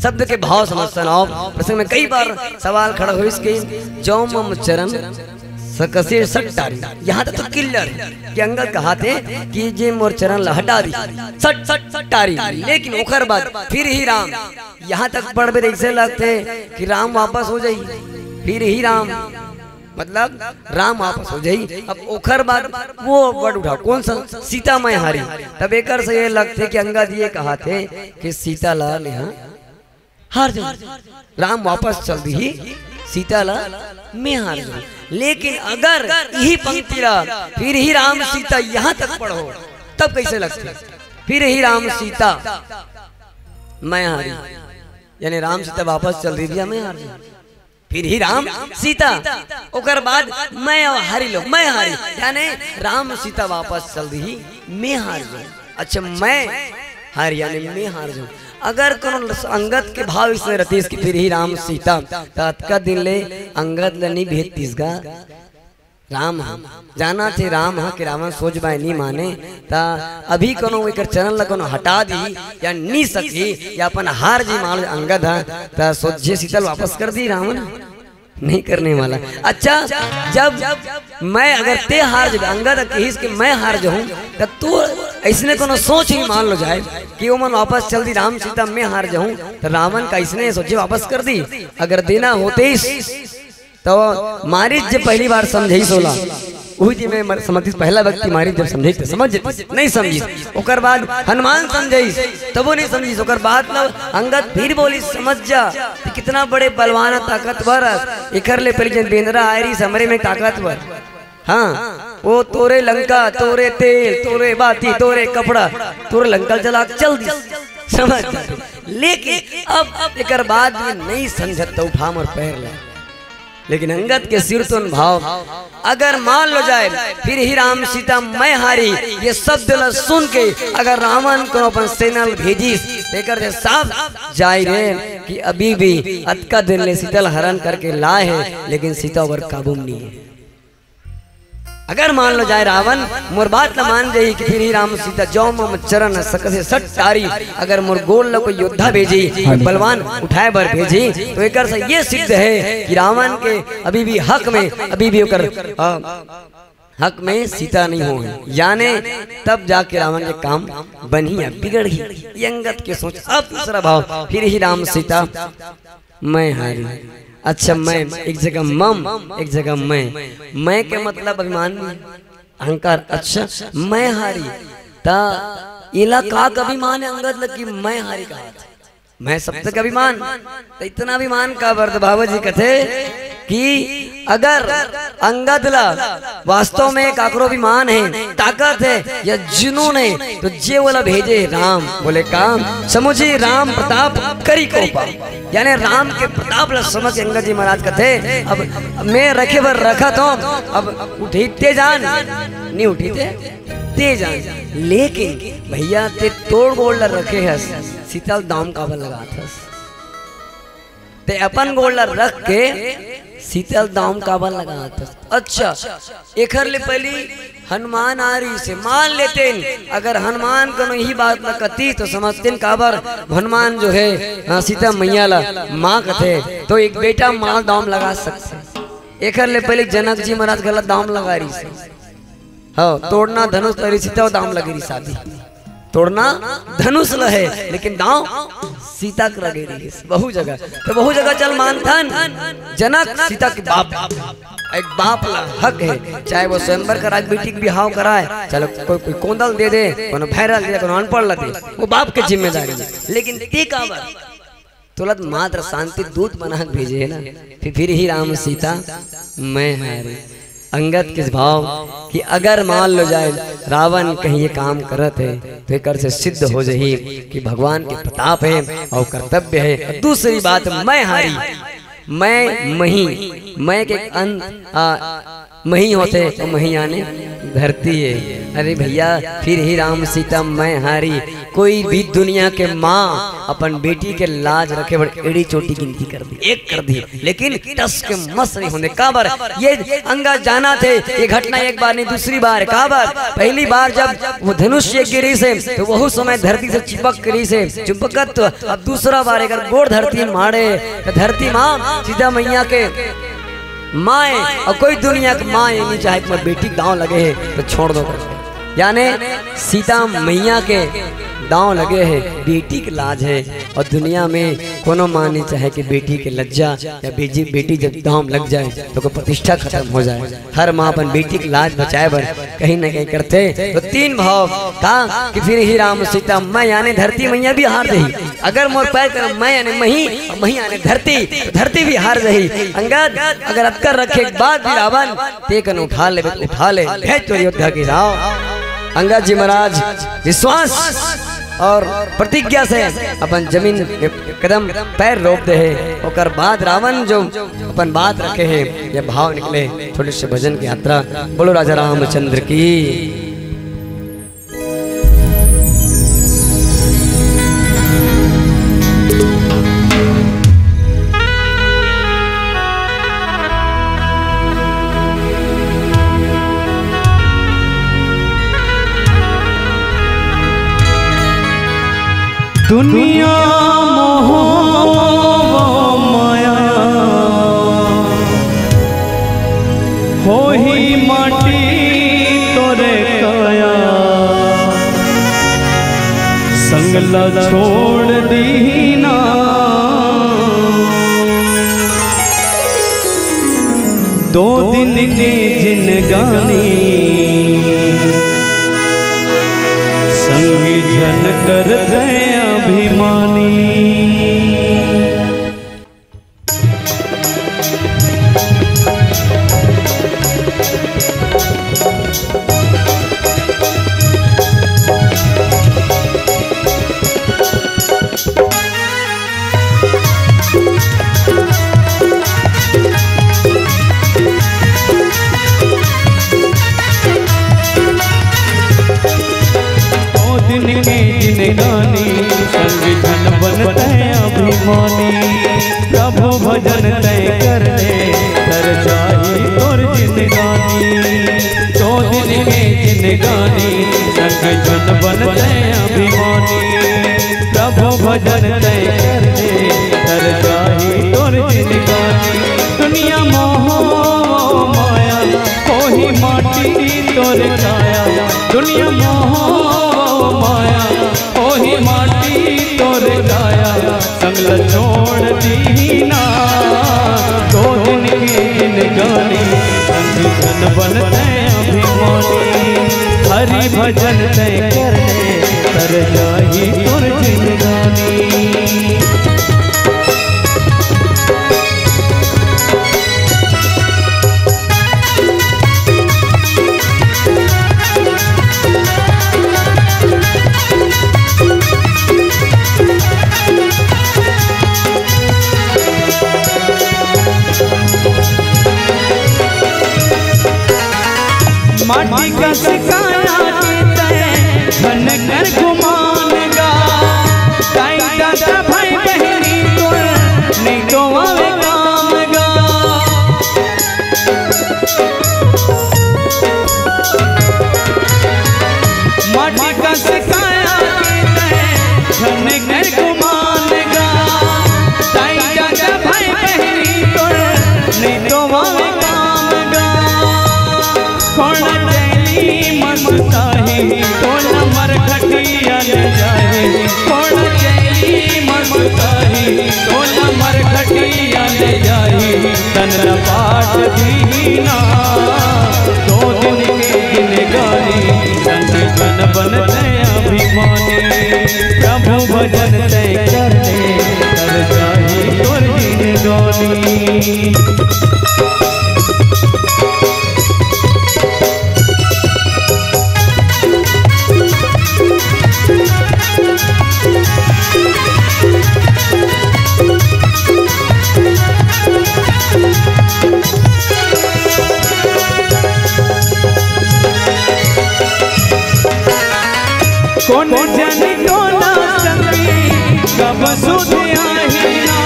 शब्द के भाव समझ सुनाओ। प्रसंग में कई बार सवाल खड़ा होइस कि जौ मम चरण सकसे सट टारी। यहाँ तक तो क्लियर कि अंगद कहाथे कि जे मोर चरण ला हटा दी, सट सट टारी। लेकिन ओकर बाद फिर ही राम, यहाँ तक पढ़बे त ऐसे लगथे कि राम वापस हो जाई, फिर ही राम, मतलब राम वापस हो जाई। अब ओकर बाद वो वर्ड उठा, कौन सा? सीता मैं हारी। तब एकर से ये लगथे कि अंगद ये कहाथे कि सीता ला मेहा हार जाऊं, राम वापस चल दी, सीता ला मैं हार जाऊं। लेकिन अगर यही पंक्ति ला फिर ही राम सीता यहाँ तक पढ़ो, तब कैसे लगथे? फिर ही राम सीता मैं हारी, यानी राम सीता वापस चल दी भैया, मैं हार जाऊं। फिर ही राम सीता, ओकर बाद मैं अउ हारी लो, मैं हारी, यानी राम सीता वापस चल दी, मैं हार जाऊं। अच्छा, मैं हारी यानी मैं हार जाऊं। अगर कोनो अंगद के भाव इसने रतीस कि फिर ही राम सीता, त अतका दिन ले अंगद ल नहीं भेजतीस गा। राम ह, जाना थे राम ह कि रावण सोच बाय नहीं माने, त अभी कोनो एकर चरण ल कोनो हटा दी या नहीं सकी या अपन हार जी मान लो अंगद ह, त सोझे सीता ल वापस कर दी रावण। नहीं करने वाला। अच्छा, जब मैं अगर ते हार जबे, अंगद कहिस कि मैं हार जाऊं, त तू ऐसने कोनो सोच ही मान लो जाए कि ओमन वापस चल दी राम सीता, मैं हार जाऊं, त रावण का ऐसने सोचे वापस कर दी? अगर देना होतीस तो मारीच जे पहली बार समझाइस ओला, उही जी में मर-, समझतीस, पहला व्यक्ति मारीच जब समझाइस त समझ जतीस, नहीं समझीस। ओकर बाद हनुमान समझाइस, तबो नहीं समझीस। ओकर बाद ल अंगद फिर बोलिस, समझ जा कि कितना बड़े बलवान ह, ताकतवर ह। एकर ले पहले जेन बेंदरा आय रहिस हमरे में ताकतवर, हाँ, वो तोरे लंका, तोरे तेल, तोरे बाती, तोरे कपड़ा, तोरे लंका ल जला के चल दिस। समझ जा। लेकिन अब, अब एकर बाद में नहीं समझत त उठा मोर पैर ला। लेकिन अंगद के सिरतोन भाव, अगर मान लो जाए, फिर ही राम सीता मैं हारी, ये शब्द ल सुन के अगर रावण कोनो अपन सेना ल भेजिस, तेकर से साफ जाहिर हे कि अभी भी अतका दिन ले सीता ल हरण करके लाए हे, लेकिन सीता ओकर काबू में नहीं हे। अगर मान लो जाए रावण मोर बात ल मान जाही कि फिर ही राम सीता जौ मम चरण सकसे सट टारी, अगर मोर गोड़ ल कोई योद्धा भेजी, हाँ जी। बलवान उठाए बर भेजी, तो एकर से ये सिद्ध हे कि रावण के अभी भी हक में, अभी भी ओकर, अ, हक में सीता नहीं हो हे, याने तब जाके रावण के काम बनही या बिगड़ही। ये अंगद के सोच। अब तीसरा भाव, फिर ही राम सीता मैं हारी। अच्छा, मैं, एक जगह मम, एक जगह मैं। मैं के मतलब अभिमान नहीं, अहंकार। अच्छा, मैं हारी, त एला का, का अभिमान हे अंगद ल कि मैं हारी कहा? मैं सब तक अभिमान, त इतना अभिमान काबर? त बाबा जी कथे कि अगर अंगद ला वास्तव में काकरो अभिमान हे, ताकत हे या जुनून हे, तो जे ओला भेजे राम। बोले काम समुझी राम प्रताप करी कोपा, यानी राम के प्रताप ला समझ के अंगद जी महाराज कथे, अब मैं रखे बर रखत हों, अब उठही ते जान, नहीं उठही ते, ते जान। लेकिन भैया, ते तोर गोड़ ला रखे हस, सीता ल दांव काबर लगात हस? ते अपन गोड़ ला रख के सीता ल दांव काबर लगात हस? अच्छा, एखर ले पहिली हनुमान आ रहिस हे, मान लेतेन, अगर हनुमान कोनो इही बात ला कतिस तो समझतेन काबर हनुमान जो हे, हाँ, सीता मैया ला माँ कथे, तो एक बेटा माँ दांव लगा सकथे। एखर ले पहिली जनक जी महाराज घला दांव लगा रहिस हे। हाँ, तोड़ना धनुष ल रहिस हे, सीता दांव लगे रहिस हे। तोड़ना धनुष ल हे, लेकिन दांव सीता के लगे रहिस हे। बहुत जगह, तो बहुत जगह चल मानथन, जनक सीता के बाप, एक बाप ला हक हे, चाहे वो स्वयंवर करा के बेटी के बिहाव कराए, चलो कोई, कोई कोंदल दे दे, कोनो भैरा दे दे, कोनो अनपढ़ ला दे, वो बाप के जिम्मेदारी हे। लेकिन ते काबर? तोला त मात्र शांति दूत बना के भेजे हे ना, फिर, फिर ही राम सीता मैं हारी। अंगद के भाव कि अगर मान लो जाए रावण कहीं ये काम करत हे, तो एकर से सिद्ध हो जाही कि भगवान के प्रताप हे अउ कर्तव्य हे। दूसरी बात, मैं हारी, मैं, मही, मैं के अंत, आ, मही होथे, तो मही यानी धरती हे। अरे भैया, फिर ही राम सीता मैं हारी, कोई भी दुनिया के माँ अपन बेटी के लाज रखे बर एड़ी चोटी गिनती कर दी, एक कर दी, लेकिन टस के मस नहीं होने। काबर? ये अंगद जानथे, ये घटना एक बार नहीं, दूसरी बार। काबर? पहली बार जब वो धनुष ये गिरिस हे, तो वहू समय धरती से चिपक गिरिस हे, चिपकत तो अब दूसरा बार अगर गोड़ धरती मारे, तो धरती माँ सीता मैया के माय अउ कोई दुनिया के माँ ये नहीं चाहे कि मोर बेटी दांव लगे हे तो छोड़ दो करके। याने सीता मैया के दांव लगे हे, बेटी के लाज हे, अउ दुनिया में कोनो माँ नहीं चाहे कि बेटी के लज्जा या बेटी, बेटी जब दांव लग जाए तो ओकर प्रतिष्ठा खतम हो जाए। हर माँ अपन बेटी के लाज बचाए बर कहीं न कहीं करथे। तो तीन भाव का कि फिर ही राम सीता मैं याने धरती मैया भी हार जाही। अगर मोर पैर कर मैं याने मही, मही याने धरती, तो धरती भी हार जाही। अंगद, अगर अतका रखे के बाद भी रावण ते कन उठा लेबे, उठा ले, भेज तो अयोध्या के राव। अंगद जी महाराज विश्वास अउ प्रतिज्ञा से अपन जमीन में कदम पैर रोप दे हे। ओकर बाद रावण जो अपन बात रखे हे, ये भाव निकले। छोटे से भजन की यात्रा। बोलो राजा रामचंद्र की। दुनिया मोह माया, होही माटी तोरे काया, संग ला छोड़ दीना। दो दिन के जिनगानी, संगी झन कर दे अभिमानी। ओ दिन के जिनगानी, संग झन बनते अभिमानी। प्रभु भजन तै कर ले, तर जाही तोर जिनगानी। ओ दिन के जिनगानी, संग झन बनते अभिमानी। प्रभु भजन तै कर ले, तर जाही तोर जिनगानी। दुनिया मोह माया, होही माटी तोर काया। दुनिया मोह माया, होही माटी तोर काया। संग ल छोड़ दीना, दो दिन के जिनगानी, संग झन बनते अभिमानी। हरि भजन तै कर ले, तर जाही तोर जिनगानी। माटी कस काया के तै झन कर गुमान गा। ताई दादा भाई बहिनी तोर नइ तो आवे काम गा। माटी कस काया के तै झन कर गुमान गा। ताई दादा भाई बहिनी तोर नइ तो आवे काम गा। कोन चैनी मस्ताही, कोन मरघटिया ले जाही। कोन चैनी मस्ताही, कोन मरघटिया ले जाही। तन ल पाट दीना, दो दिन के जिनगानी, संग झन बनते अभिमानी। प्रभु भजन तै कर ले, तर जाही तोर जिनगानी। कोन टोना संगी कब सुध आही ना,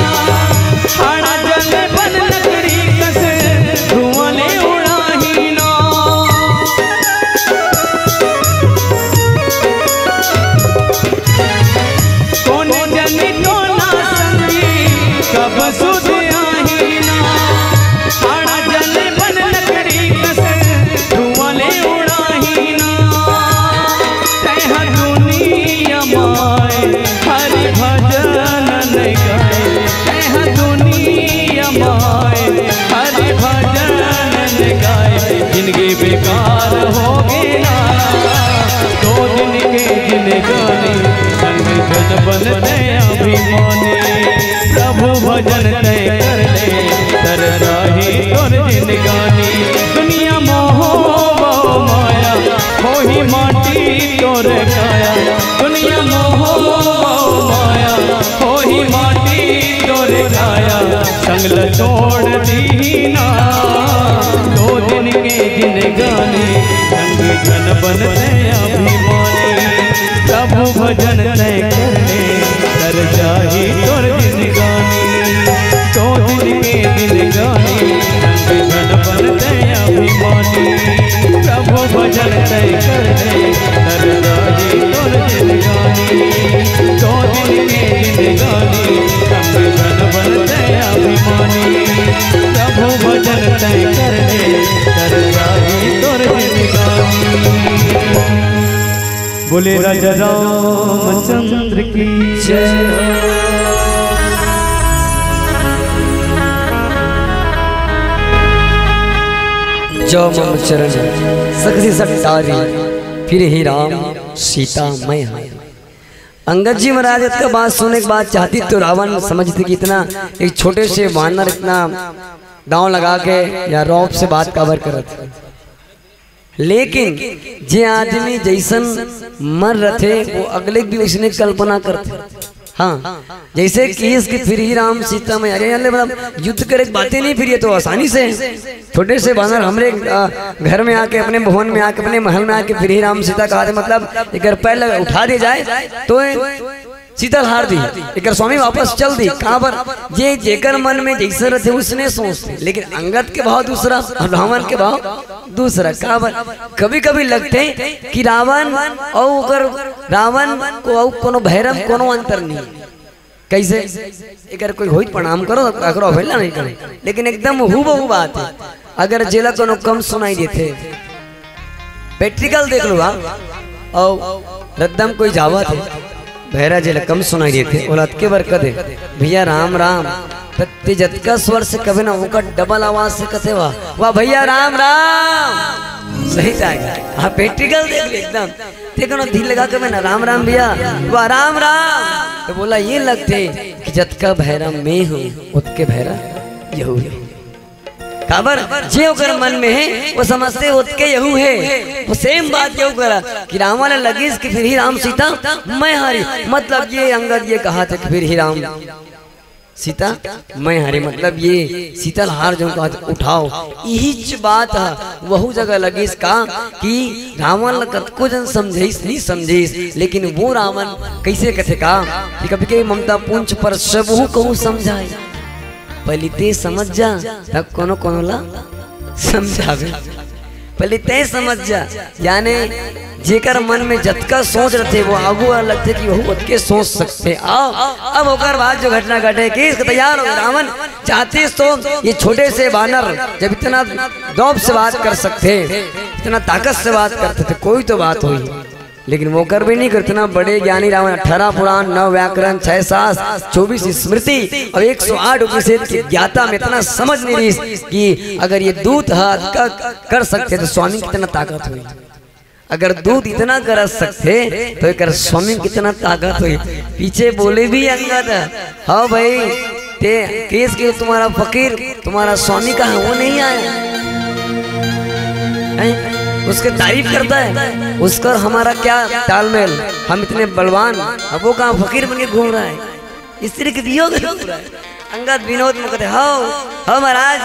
आड़ा जले बन लकड़ी कस धुआं ले उड़ाही ना। कोन जनी टोना संगी कब सुध आही ना, आड़ा जले बन लकड़ी कस धुआं ले उड़ाही ना। तैहा दुनिया माय हरि भजन न गाय, तैहा दुनिया माय हरि भजन न गाय। जिंदगी बेकार हो गे ना, दो दिन के जिंदगानी, संग जन बनते अभिमानी। प्रभु भजन तय कर ले, तर जाही तोर जिंदगानी। दुनिया मोह माया, होही माटी तोर काया। दुनिया मोह माया, होही माटी तोर काया। संग ल छोड़ दीना, दो दिन के जिंदगानी। संग जन बनते अभिमानी, प्रभु भजन तय कर ले, तर जाही तोर जिंदगानी। दो दिन के जिंदगानी, संग जन बनते अभिमानी, प्रभु भजन तय कर ले, तर जाही तोर जिंदगानी। दो दिन के जिंदगानी, संग जन बनते अभिमानी, प्रभु भजन तय कर ले, तर जाही तोर जिंदगानी। बोले राजा रामचंद्र की जय हो। जो मम चरण सखसी सटारी, फिरही राम सीता मैं हारी। अंगद जी महाराज इतना बात सुने के बाद चाहती तो रावण समझते कि इतना एक छोटे से वानर इतना दांव लगा के या रौब से बात काबर करत। लेकिन जे आदमी जइसन मन रथे, वो अगले भी उसने कल्पना करथे। हाँ, जइसे केस के फिरही राम सीता मैया, अरे, मतलब, युद्ध करे के बातें नहीं, फिर ये तो आसानी से है। छोटे से बानर हमरे, आ, घर में आके, अपने भवन में आके, अपने महल में आके फिरही राम सीता कहा थे, मतलब, एक पैर लगा, उठा दे जाए तो सीता ल हार दी, एकर स्वामी वापस चल दी। काबर? जे जेकर मन में जइसे रथे, उसने सोचथे। लेकिन अंगद के भाव दूसरा और रावण के भाव दूसरा। काबर? कभी-कभी लगथे कि रावण अउ ओकर, रावण को अउ कोनो भैरम कोनो अंतर नहीं। कइसे? एकर कोई होई त प्रणाम करो, काकरो अवहेलना नहीं करो। लेकिन एकदम हूबहू बात है। अगर जेला कोनो कम सुनाई देथे, practical देख लो आप, अउ रद्दा म कोई जावत हे, भैरा जेला कम सुनाई देथे, ओला अतके बर कथे, "भैया राम राम।" त ते जतका स्वर से कबे ना, ओकर double आवाज से कथे, "वाह, वाह भैया राम राम।" सही जाएगा। आप practical देख ले एकदम। ते कोनो धीर लगा के ना, "राम राम भैया, वाह राम राम।" त बोला ये लगथे कि जतका भैरा मैं हूँ, ओतके भैरा यहू हे। काबर? जे ओकर मन में हे, वो समझथे ओतके यहू हे। वो same बात यहू करा कि रावण ल लगिस कि फिरही राम सीता मैं हारी। मतलब ये अंगद ये कहा थे कि फिरही राम सीता मैं हारी, मतलब ये सीता ल हार जाऊं कहा थे, उठाओ। इहीच बात ह, वहू जगह लगिस का कि रावण ल कतको जन समझाइस, नहीं समझाइस, लेकिन वो रावण कइसे कथे का कि कभी कभी ममता पुंज पर सबहू कहूँ समझाए। पहिली ते समझ जा, तब कोनो कोनो ला समझाबे। पहिली ते समझ जा, याने जेकर मन में जतका सोच रथे, वो आगू वाला लगथे कि वहू ओतके सोच सकथे। आओ, अब ओकर बाद जो घटना घटे, केस के तैयार हो रावण। चाहतिस तो ये छोटे से बानर जब इतना दौब से बात कर सकथे, इतना ताकत से बात करथे, त कोई तो बात होही। लेकिन वो कर भी नहीं कर। इतना बड़े ज्ञानी रावण, अठारह पुराण, नौ व्याकरण, छह शास्त्र, चौबीस स्मृति अउ एक सौ आठ उपनिषद के ज्ञाता में इतना समझ नहीं रहिस कि अगर ये दूत ह अतका कर सकथे त स्वामी कितना ताकत होही। अगर दूत इतना कर सकथे त एकर स्वामी कितना ताकत होही। पीछे बोले भी अंगद, "हाँ भाई, ते केस के तुम्हारा फकीर, तुम्हारा स्वामी कहाँ, वो नहीं आया?" हैं? उसके तारीफ करता है, उसका और हमारा क्या तालमेल? हम इतने बलवान, अब वो कहाँ फकीर बन के घूम रहा है, स्त्री के वियोग में घूम रहा है। अंगद विनोद में कहते, "हौ, हौ महाराज,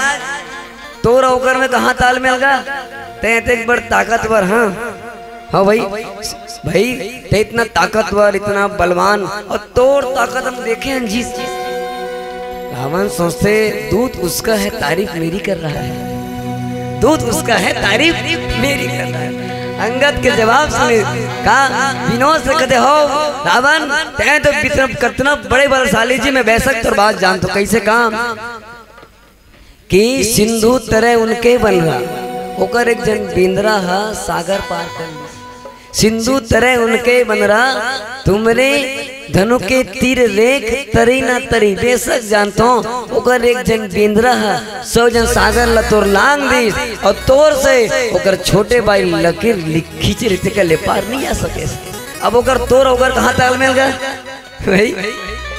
तोर ओकर में कहाँ तालमेल गा? तैं अतेक बड़ ताकतवर, हाँ, हाँ भाई।" भाई, ते इतना ताकतवर, इतना बलवान, और तोर ताकत हम देखे हन जी। रावण सोचथे, दूत उसका है, तारीफ मेरी कर रहा है, दूत उसका है, तारीफ मेरी कर रहा है। अंगद के जवाब सुने का विनोद से कथे, हो रावण, तैं तो बित-, कतना बड़े बलशाली जी, मैं बेशक तोर बात जानथों, कइसे काम कि सिंधु तरे उनके बनरा, ओकर एक झन बेंदरा ह सागर पार कर लिस। सिंधु तरे उनके बनरा, तुमरे धनु के तीर रेख तरी ना तरी, बेशक जानथों, ओकर एक झन बेंदरा ह सौ झन सागर ल तोर लांग दिस, अउ तोर से ओकर छोटे भाई लकीर लिख-, खींचे रहिथे, तेकर ले पार नइ आ सके। अब ओकर तोर ओकर कहाँ तालमेल गा? भाई,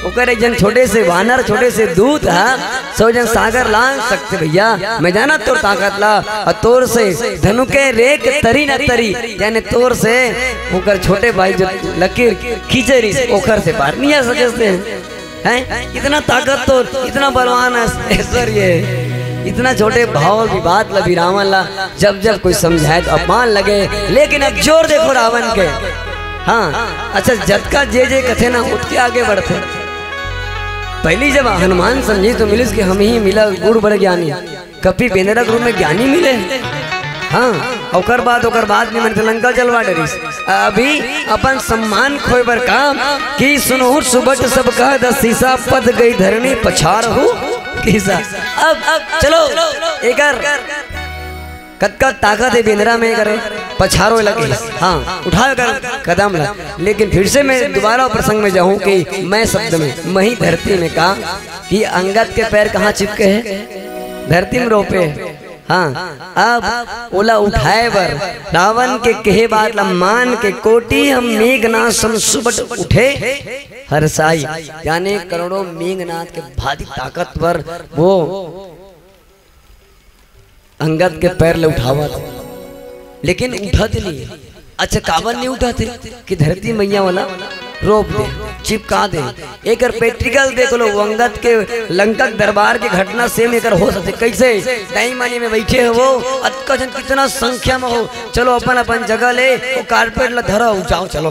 ओकर एक झन छोटे से वानर, छोटे से दूत ह, सौ झन सागर लांग सकथे भैया। मैं जानत तोर ताकत ला, अउ तोर से धनु के रेख तरी न तरी, यानी तोर से ओकर छोटे भाई जो लकीर खींचे रहिस, ओखर से पार नइ आ सके से। हैं? इतना ताकत तोर, इतना बलवान ऐश्वर्य, इतना छोटे भाव विवाद ला भी रावण ला जब जब कोई समझाए तो अपमान लगे, लेकिन अब जोर देखो रावण के। हाँ, अच्छा, जतका जे जे कथे ना, ओतके आगे बढ़थे। पहली जब हनुमान समझिस तो मिलिस कि हम ही मिला गुण बड़ ज्ञानी, कपि बेंदरा के रूप में ज्ञानी मिले। हाँ, ओकर बाद, ओकर बाद में मन से लंका जलवा डरिस। अभी अपन सम्मान खोए बर काम कि सुनहु सुबट सब कह दस सीसा पद गई धरणी पछार हो किसा। अब, अब चलो, एकर कतका ताकत हे बेंदरा में, करे पछारो लगे। हाँ, उठाओ कर कदम ला। लेकिन फिर से मैं दोबारा प्रसंग में जाऊं कि मैं शब्द में, मही धरती में का, कि अंगद के पैर कहाँ चिपके हे? धरती में रोपे हे। हाँ, अब ओला उठाए बर रावण के कहे बात ला मान के कोटि हम मेघनाद सम सुबट उठे हर्षाई, यानी करोड़ों मेघनाद के भारी ताकतवर वो अंगद के पैर ले उठावत, लेकिन उठत नहीं। अच्छा, काबर नहीं उठत हे? कि धरती मैया वाला रोप दे, चिपका दे। एकर practical देख लो, वो अंगद के लंका के दरबार के घटना same एकर हो सकथे। कैसे? दाई मानी में बैठे हो वो, अतका झन कितना संख्या में हो, चलो अपन अपन जगह ले, वो carpet ला धरो, जाओ, चलो।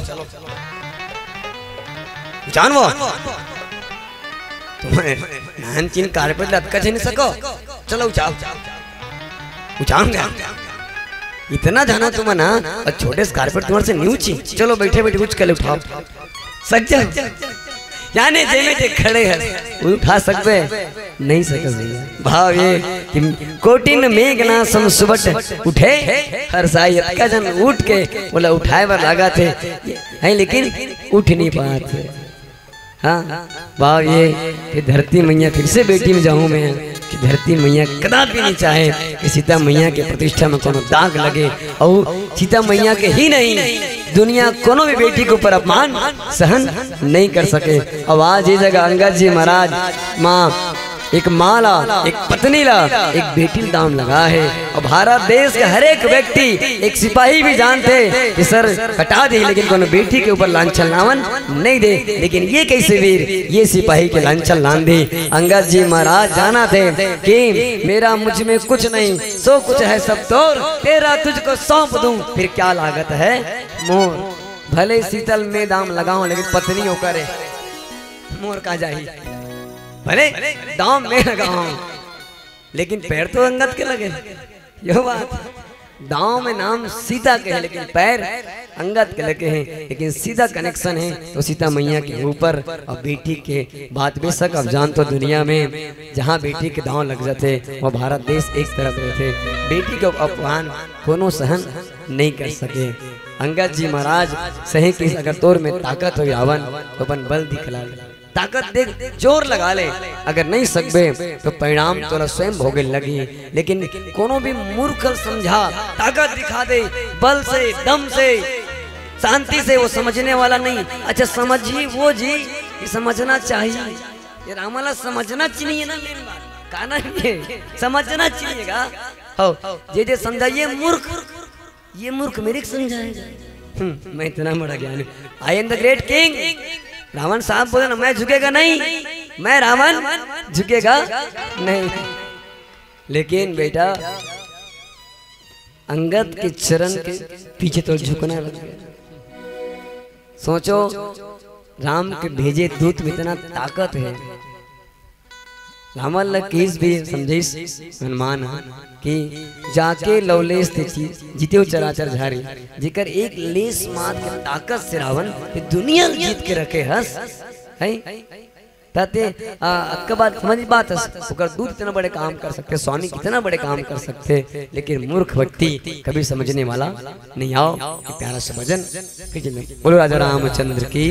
जान वो तुम्हें नानचिन carpet ला अतका झन सको, चलो जाओ, उठाओ गया। इतना जाना तुम ना, और छोटे से carpet तुम्हारे से नहीं ऊंची, चलो बैठे बैठे कुछ कर ले, उठाओ, सक जाओ। यानी जे में जे खड़े हैं, वो उठा सकबे? नहीं सकबे भैया। भाव ये कि कोटिन मेघना सम सुबट उठे हर्षाई, अतका झन उठ के ओला उठाए बर लागथे, हैं, लेकिन उठ नहीं पात हे। हाँ, भाव ये कि धरती मैया, फिर से बेटी में जाऊं मैं, कि धरती मैया कदापि नहीं चाहे कि सीता मैया के प्रतिष्ठा में कोनो दाग लगे। और सीता मैया के ही नहीं, दुनिया कोनो भी बेटी के ऊपर अपमान सहन नहीं कर सके। अब आज ये जगह अंगद जी महाराज माँ एक माँ ला, एक पत्नी ला, एक बेटी ला दाम लगा हे। और भारत देश के हर एक व्यक्ति, एक सिपाही भी जानथे कि सर कटा दे, लेकिन कोनो बेटी के ऊपर लांछन लावन नहीं दे। लेकिन ये कैसे वीर, ये सिपाही के लांछन लान दे। अंगद जी महाराज जानथे कि मेरा मुझ में कुछ नहीं, सो कुछ है सब तोर, तेरा तुझको सौंप दूं, फिर क्या लागत है मोर। भले सीता ल मैं दाम लगाऊं, लेकिन पत्नी ओकर हे, मोर का जाही। भले दाम मैं लगाऊं, लेकिन पैर तो अंगद के लगे। यो बात, दांव में नाम सीता के हे, लेकिन पैर अंगद के लगे हे। लेकिन सीधा connection हे तो सीता मैया के ऊपर। और बेटी के बात बेशक आप जानथो, दुनिया में जहाँ बेटी के दांव लग जाथे, वो भारत देश एक तरफ रहथे। बेटी के अपमान कोनो सहन नहीं कर सके। अंगद जी महाराज सही कि अगर तोर में ताकत हो रावण, तो अपन बल दिखला ले। ताकत देख, जोर लगा ले, अगर नहीं सकबे तो परिणाम तोला स्वयं भोगे लगही। लेकिन कोनो भी मूर्ख ल समझा, ताकत दिखा दे, बल से, दम से, शांति से, वो समझने वाला नहीं। अच्छा, समझी वो जी, ये समझना चाहिए, ये रामा ला समझना चाहिए ना, मेरी बात का नहीं है, समझना चाहिएगा। हो, जे जे समझाइए मूर्ख, ये मूर्ख मेरे को समझाएगा। हम्म, मैं इतना बड़ा ज्ञानी हूँ। I am the great king। Ravan साहब बोले ना, मैं झुकेगा नहीं, मैं रावण झुकेगा नहीं। लेकिन बेटा, अंगद के चरण के पीछे तो झुकना लग गया। सोचो, राम के भेजे दूत में इतना ताकत हे। रावण ल किस भी समझाइस हनुमान ह कि जाके लवलेश ते जी-, जीतेव चराचर झारी, जेकर एक लेस मात के ताकत से रावण ये दुनिया ल जीत के रखे हस, है? ताते, आ, अतका बात समझ बात हस, ओकर दूत इतना बड़े काम कर सकथे, स्वामी कितना बड़े काम कर सकथे, लेकिन मूर्ख व्यक्ति कभी समझने वाला नहीं। आओ, ये प्यारा सा भजन। फिर चलते हैं। बोलो राजा रामचंद्र की।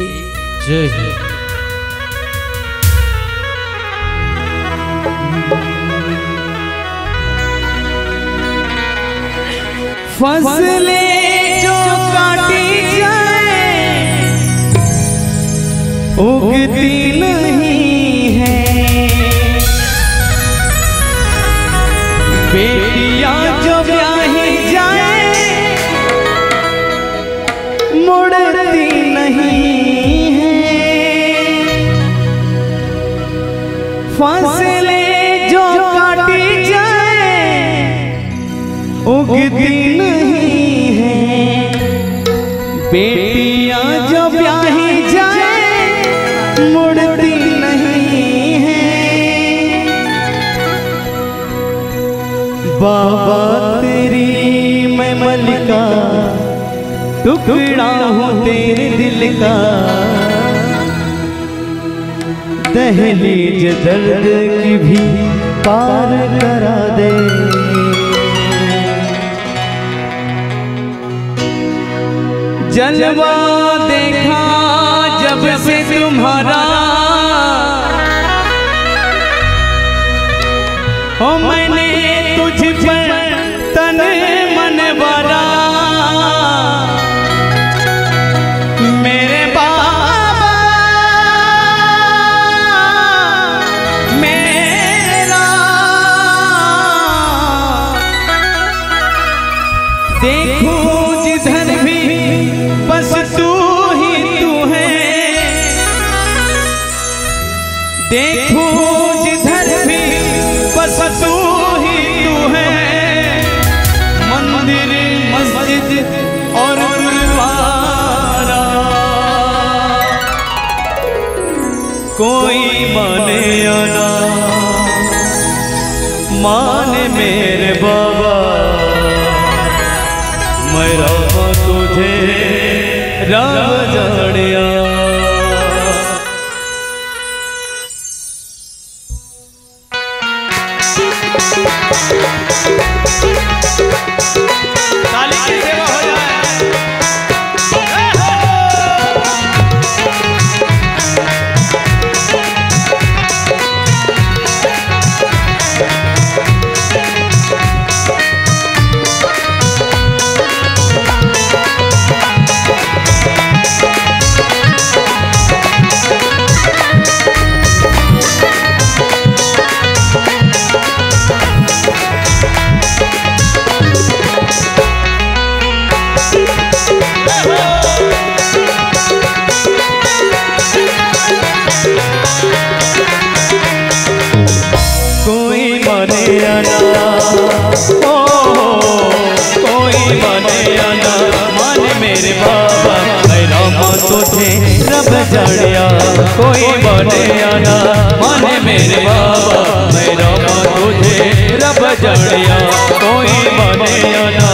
जय। फसलें जो काटी जाए, उगती नहीं है। बेटियां जो ब्याही जाए, मुड़ती नहीं है। फसलें जो काटी जाए, उगती नहीं है। बेटियां जो ब्याही जाए, मुड़ती नहीं है। बाबा, तेरी मैं मलिका, टुकड़ा हूँ तेरे दिल का। दहलीज दर्द की भी पार करा दे। जलवा देखा जब से तुम्हारा, हो मैंने तुझ पर तन मन वारा। मेरे बाबा, मेरे राम, देखूं जिधर भी बस तू ही तू है। देखूं जिधर भी बस तू ही तू है। मंदिर, मस्जिद और गुरुद्वारा। कोई माने या ना माने मेरे बाबा, मैं रामा तुझे रब जानिया। ताली की सेवा हो जाए। कोई माने या ना, ओ, कोई माने या ना माने मेरे बाबा, मैं रामा तुझे रब जानिया। कोई माने या ना माने मेरे बाबा, मैं रामा तुझे रब जानिया। कोई माने या ना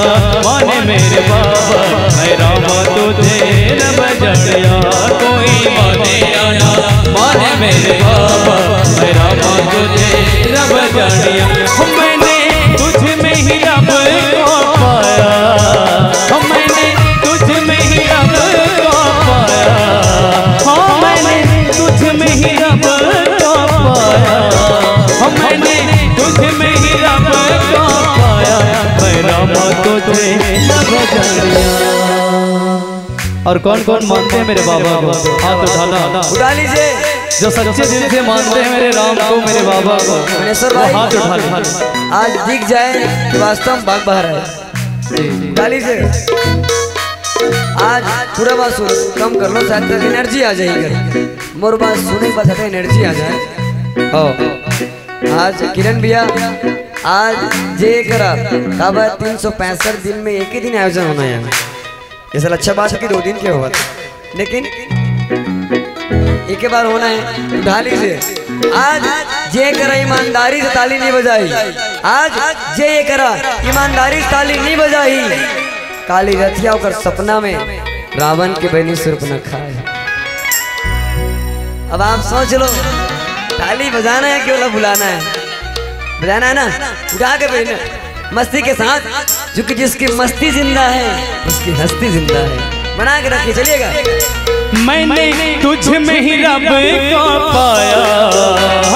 माने मेरे बाबा, मैं रामा तुझे रब जानिया। कोई माने या ना माने मेरे बाबा, मैं रामा तुझे रब जानिया। मैंने तुझ में ही रब को पाया, मैंने तुझ में ही रब को पाया, हाँ, मैंने तुझ में ही रब को पाया, हाँ, मैंने तुझ में ही रब को पाया, मैं रामा तुझे रब जानिया। और कौन कौन मानते हैं मेरे बाबा को, हाथ उठाना। उठा लीजिए। जो सच्चे दिल से मानते हैं मेरे राम को, मेरे बाबा को, मनेश्वर वो भाई, हाथ उठा लें। आज दिख जाए कि वास्तव में बाग बहारा है। उठा लीजिए। आज पूरा बात सुन, कम कर लो, शायद एनर्जी आ जाएगी। मोर बात सुने के बाद एनर्जी आ जाए। हो। आज किरण भैया, आज जे करा, काबर तीन सौ पैंसठ दिन में एक ही दिन आयोजन होना है। ये साला अच्छा बात है कि दो दिन के होवत। लेकिन एक बार होना है ढाली से। आज जे करा ईमानदारी से ताली नहीं बजाई, आज जे ये करा ईमानदारी से ताली नहीं बजाई, काली रतिया ओकर सपना में रावण के बहनी सूर्पनखा है। अब आप सोच लो, ताली बजाना है कि ओला बुलाना है? बजाना है ना, उठा के बहन, मस्ती के साथ, क्योंकि जिसकी मस्ती जिंदा है, उसकी हस्ती जिंदा है। बना के रखिए, चलिएगा। मैंने तुझ में ही रब को पाया,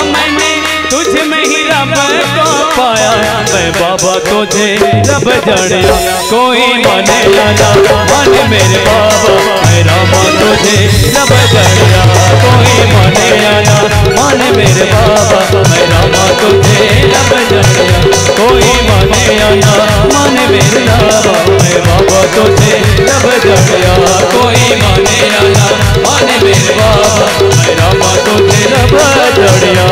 मैंने तुझ में ही रब को पाया, मैं बाबा तुझे रब जड़िया, कोई माने या ना माने मेरे बाबा, मैं रामा तुझे रब जड़िया, कोई माने या ना माने मेरे बाबा, मैं रामा तुझे रब जड़िया, कोई माने या ना माने मेरे बाबा, मैं बाबा तुझे रब जड़िया, कोई माने या ना माने मेरे बाबा, मैं रामा तुझे रब जड़िया।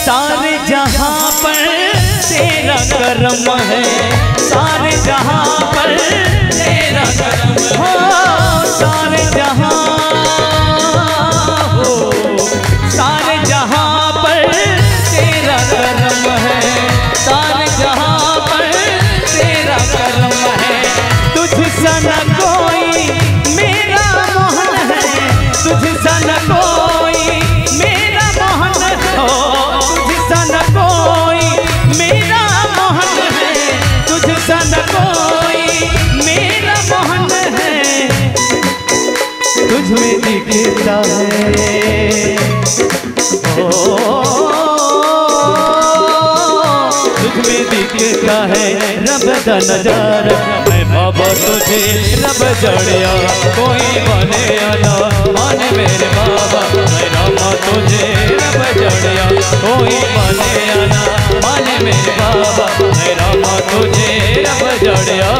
सारे जहां पर तेरा करम है, सारे जहां पर तेरा करम है। हो, सारे जहां, हो, सारे जहां पर तेरा करम है, सारे जहां पर तेरा करम है। तुझ सा न कोई मेरा मोहन है, तुझ सा न कोई मेरा मोहन हो, तुझ सा न कोई मेरा मोहन है, तुझ सा न कोई मेरा मोहन है। तुझ में दिखता है, ओ, तुझ में दिखता है रब दा नजारा। मैं बाबा तुझे रब जड़िया, कोई माने या ना माने मेरे बाबा। मैं रामा तुझे रब जड़िया, कोई माने या ना माने मेरे बाबा। मैं रामा तुझे रब जड़िया।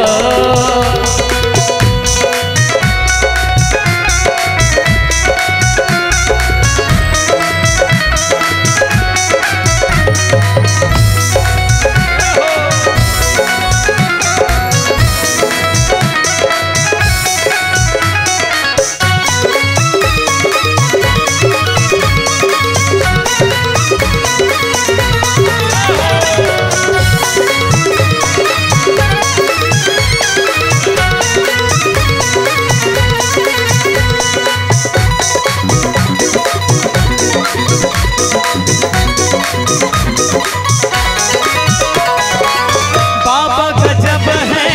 बाबा गजब है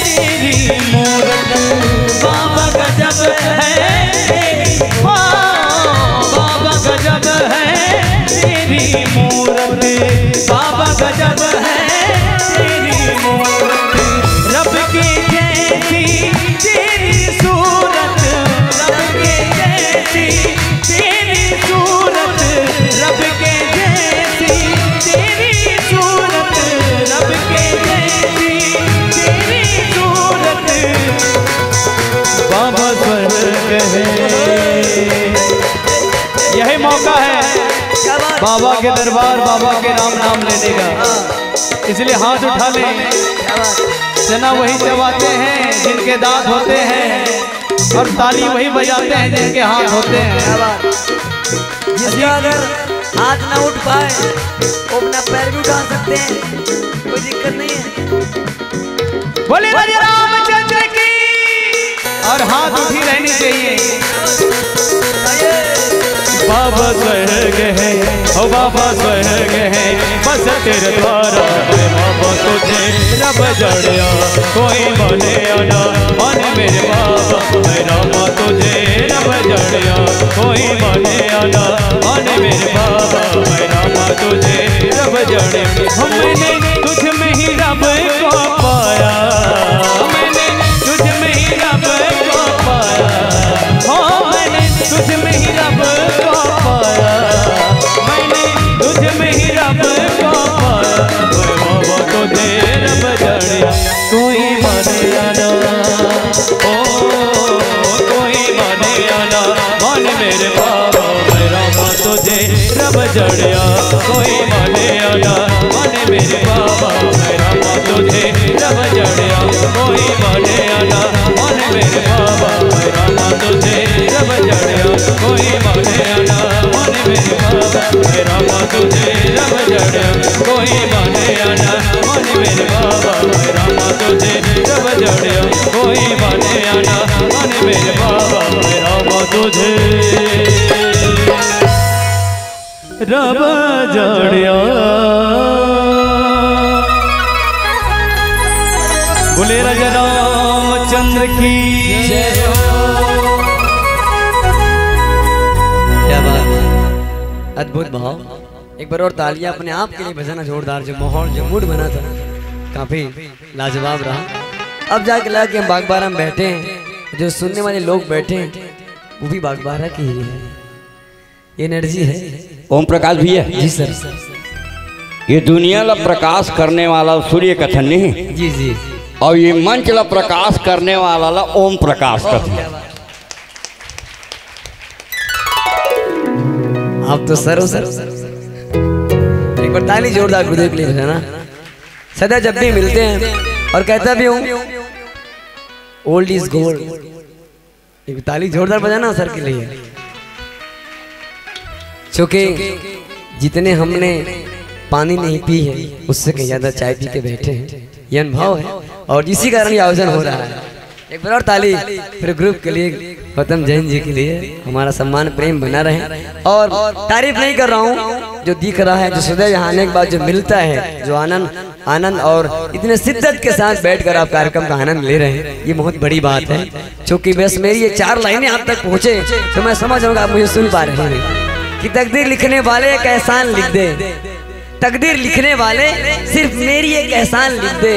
तेरी मूरत, बाबा गजब है तेरी, ओ, बाबा गजब है तेरी मूरत, बाबा गजब है तेरी मूरत। रब के जैसी तेरी सूरत, रब के जैसी तेरी सूरत, रब के जैसी तेरी सूरत, रब के जैसी तेरी सूरत। बाबा स्वर्ग है। यही मौका है क्या बात? बाबा के दरबार, बाबा के राम नाम लेने का। हाँ। इसलिए हाथ उठा लें। क्या बात? चना वही चबाते हैं जिनके दांत होते हैं, और ताली वही बजाते हैं जिनके हाथ होते हैं। क्या बात? जिसका अगर हाथ ना उठ पाए, वो अपना पैर भी उठा सकते हैं, कोई दिक्कत नहीं है। बोले राधे रामचंद्र की। और हाथ उठी रहनी चाहिए। बाबा स्वर्ग है, ओ बाबा स्वर्ग है, बस तेरे द्वारा है बाबा तुझे रब जड़िया, कोई माने या ना माने मेरे बाबा, मैं रामा तुझे रब जड़िया कोई माने आना, माने मेरे बाबा, मैं रामा तुझे रब जड़िया। मैंने तुझ में ही रब को पाया, मैंने तुझ में ही रब को पाया, हो मैंने तुझ में ही रब को पाया, मैंने तुझ में ही रब को पाया। मैं बाबा तुझे रब जड़िया कोई माने आना, ओ कोई माने आना, माने मेरे बाबा, मैं रामा तुझे रब जड़िया। कोई माने आना, माने मेरे बाबा, मैं रामा तुझे रब जड़िया। कोई माने आना, माने मेरे बाबा, मैं रामा तुझे रब जड़िया। कोई माने आना, माने मेरे बाबा, मैं रामा तुझे रब जड़िया। कोई माने आना, माने मेरे बाबा, मैं रामा तुझे रब जड़िया। कोई माने आना, माने मेरे बाबा, मैं रामा तुझे रब जड़िया। बोले राजा रामचंद्र की जय हो। क्या बात है, अद्भुत भाव। एक बार और तालियां अपने आप के लिए बजाना जोरदार, जो माहौल, जो मूड बना था, काफी लाजवाब रहा। अब जाके लगा कि हम बागबारा में बैठे हैं, जो सुनने वाले लोग बैठे हैं, वो भी बागबारा के ही है। एनर्जी है। ओम प्रकाश भैया, जी सर। ये दुनिया ला प्रकाश करने वाला सूर्य कथन नहीं, जी जी। और ये मंच ला प्रकाश करने वाला ला ओम प्रकाश कथन। आप तो सर हो सर। एक बार ताली जोरदार गुरुदेव के लिए बजाना। सदा जब भी मिलते हैं और कहता भी हूँ, old is gold। एक ताली जोरदार बजाना सर के लिए, क्योंकि जितने हमने पानी नहीं पी है, उससे कहीं ज्यादा चाय पी के बैठे हैं, ये अनुभव है। और इसी कारण ये आयोजन हो रहा है। एक बार और ताली फिर ग्रुप के लिए, गौतम जैन जी के लिए। हमारा सम्मान प्रेम बना रहे। और तारीफ नहीं कर रहा हूँ, जो दिख रहा है, जो सदैव यहाँ आने के बाद जो मिलता है, जो आनंद आनंद और इतने शिद्दत के साथ बैठकर आप कार्यक्रम का आनंद ले रहे हैं, ये बहुत बड़ी बात है। क्योंकि बस मेरी ये चार लाइनें आप तक पहुंचे तो मैं समझ रहा हूँ कि आप मुझे सुन पा रहे हैं कि तकदीर लिखने वाले एक एहसान लिख दे, तकदीर लिखने वाले सिर्फ मेरी एक एहसान लिख दे,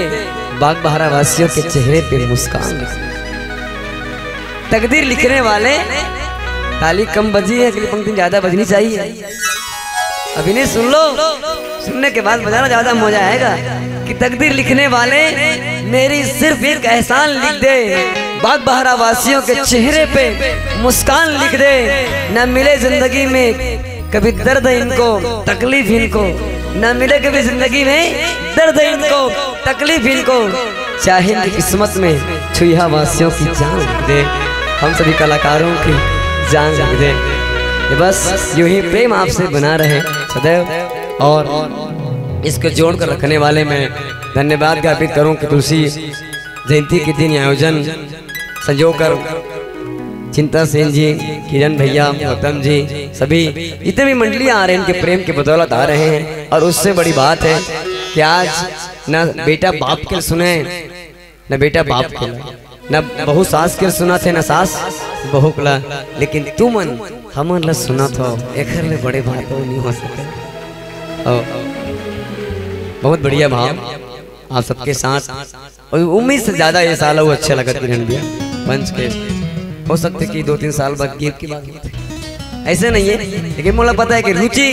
बागबाहरा वासियों के चेहरे पे मुस्कान लिख दे। तकदीर लिखने वाले, ताली कम बजी है, अगली पंक्ति ज्यादा बजनी चाहिए। अभी नहीं, सुन लो, सुनने के बाद बजाना ज्यादा मजा आएगा। कि तकदीर लिखने वाले, मेरी सिर्फ एक एहसान लिख दे, बागबाहरा वासियों के चेहरे पे मुस्कान लिख दे। न मिले जिंदगी में कभी दर्द इनको, तकलीफ इनको, न मिले कभी जिंदगी में दर्द इनको, तकलीफ इनको। चाहे इनकी किस्मत में छुईहा वासियों की जान लिख दे, हम सभी कलाकारों की जान लिख दे। ये बस यूं ही प्रेम आपसे बना रहे सदैव। और इसको जोड़ कर रखने वाले मैं धन्यवाद ज्ञापित करूं कि तुलसी जयंती के दिन ये आयोजन संजो कर चिंता सेन जी, किरण भैया, गौतम जी, सभी जितने भी मंडली आ रहे हैं, इनके प्रेम के बदौलत आ रहे हैं। और उससे बड़ी बात है कि आज ना बेटा बाप के सुने, ना बेटा बाप के ला, ना बहू सास के सुनत हे, ना सास बहू के ला, लेकिन तुमन हमन ला सुनत हो, एकर ले बड़े बात हो नहीं हो सके। और बहुत बढ़िया भाव आप सबके साथ, और उम्मीद से ज्यादा ये साल वो अच्छे लगत किरण भैया पंच के। हो सकते कि दो तीन साल बाद गीत की बात होती, ऐसे नहीं है, लेकिन मोला पता है कि रुचि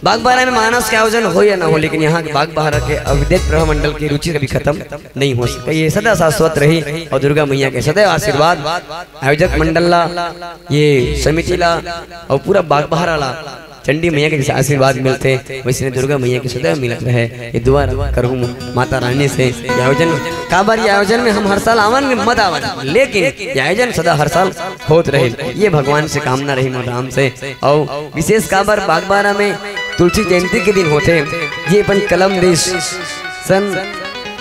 बागबाहरा में मानस के आयोजन हो या ना हो, लेकिन यहाँ के बागबाहरा के अवधेश प्रभा मंडल की रुचि कभी खत्म नहीं हो सके। ये सदा शाश्वत रही और दुर्गा मैया के सदैव आशीर्वाद आयोजक मंडल ला, ये समिति ला और पूरा बागबाहरा ला चंडी मैया के जैसे आशीर्वाद मिलते, वैसे दुर्गा मैया के सदैव मिलत रहे। ये दुआ करहूँ माता रानी से। ये आयोजन काबर, ये आयोजन में हम हर साल आवन, मत आवन, लेकिन ये आयोजन सदा हर साल होत रहे, ये भगवान से कामना रही मोर राम से। और विशेष काबर बागबाहरा में तुलसी जयंती के दिन होते, ये अपन कलम देश सन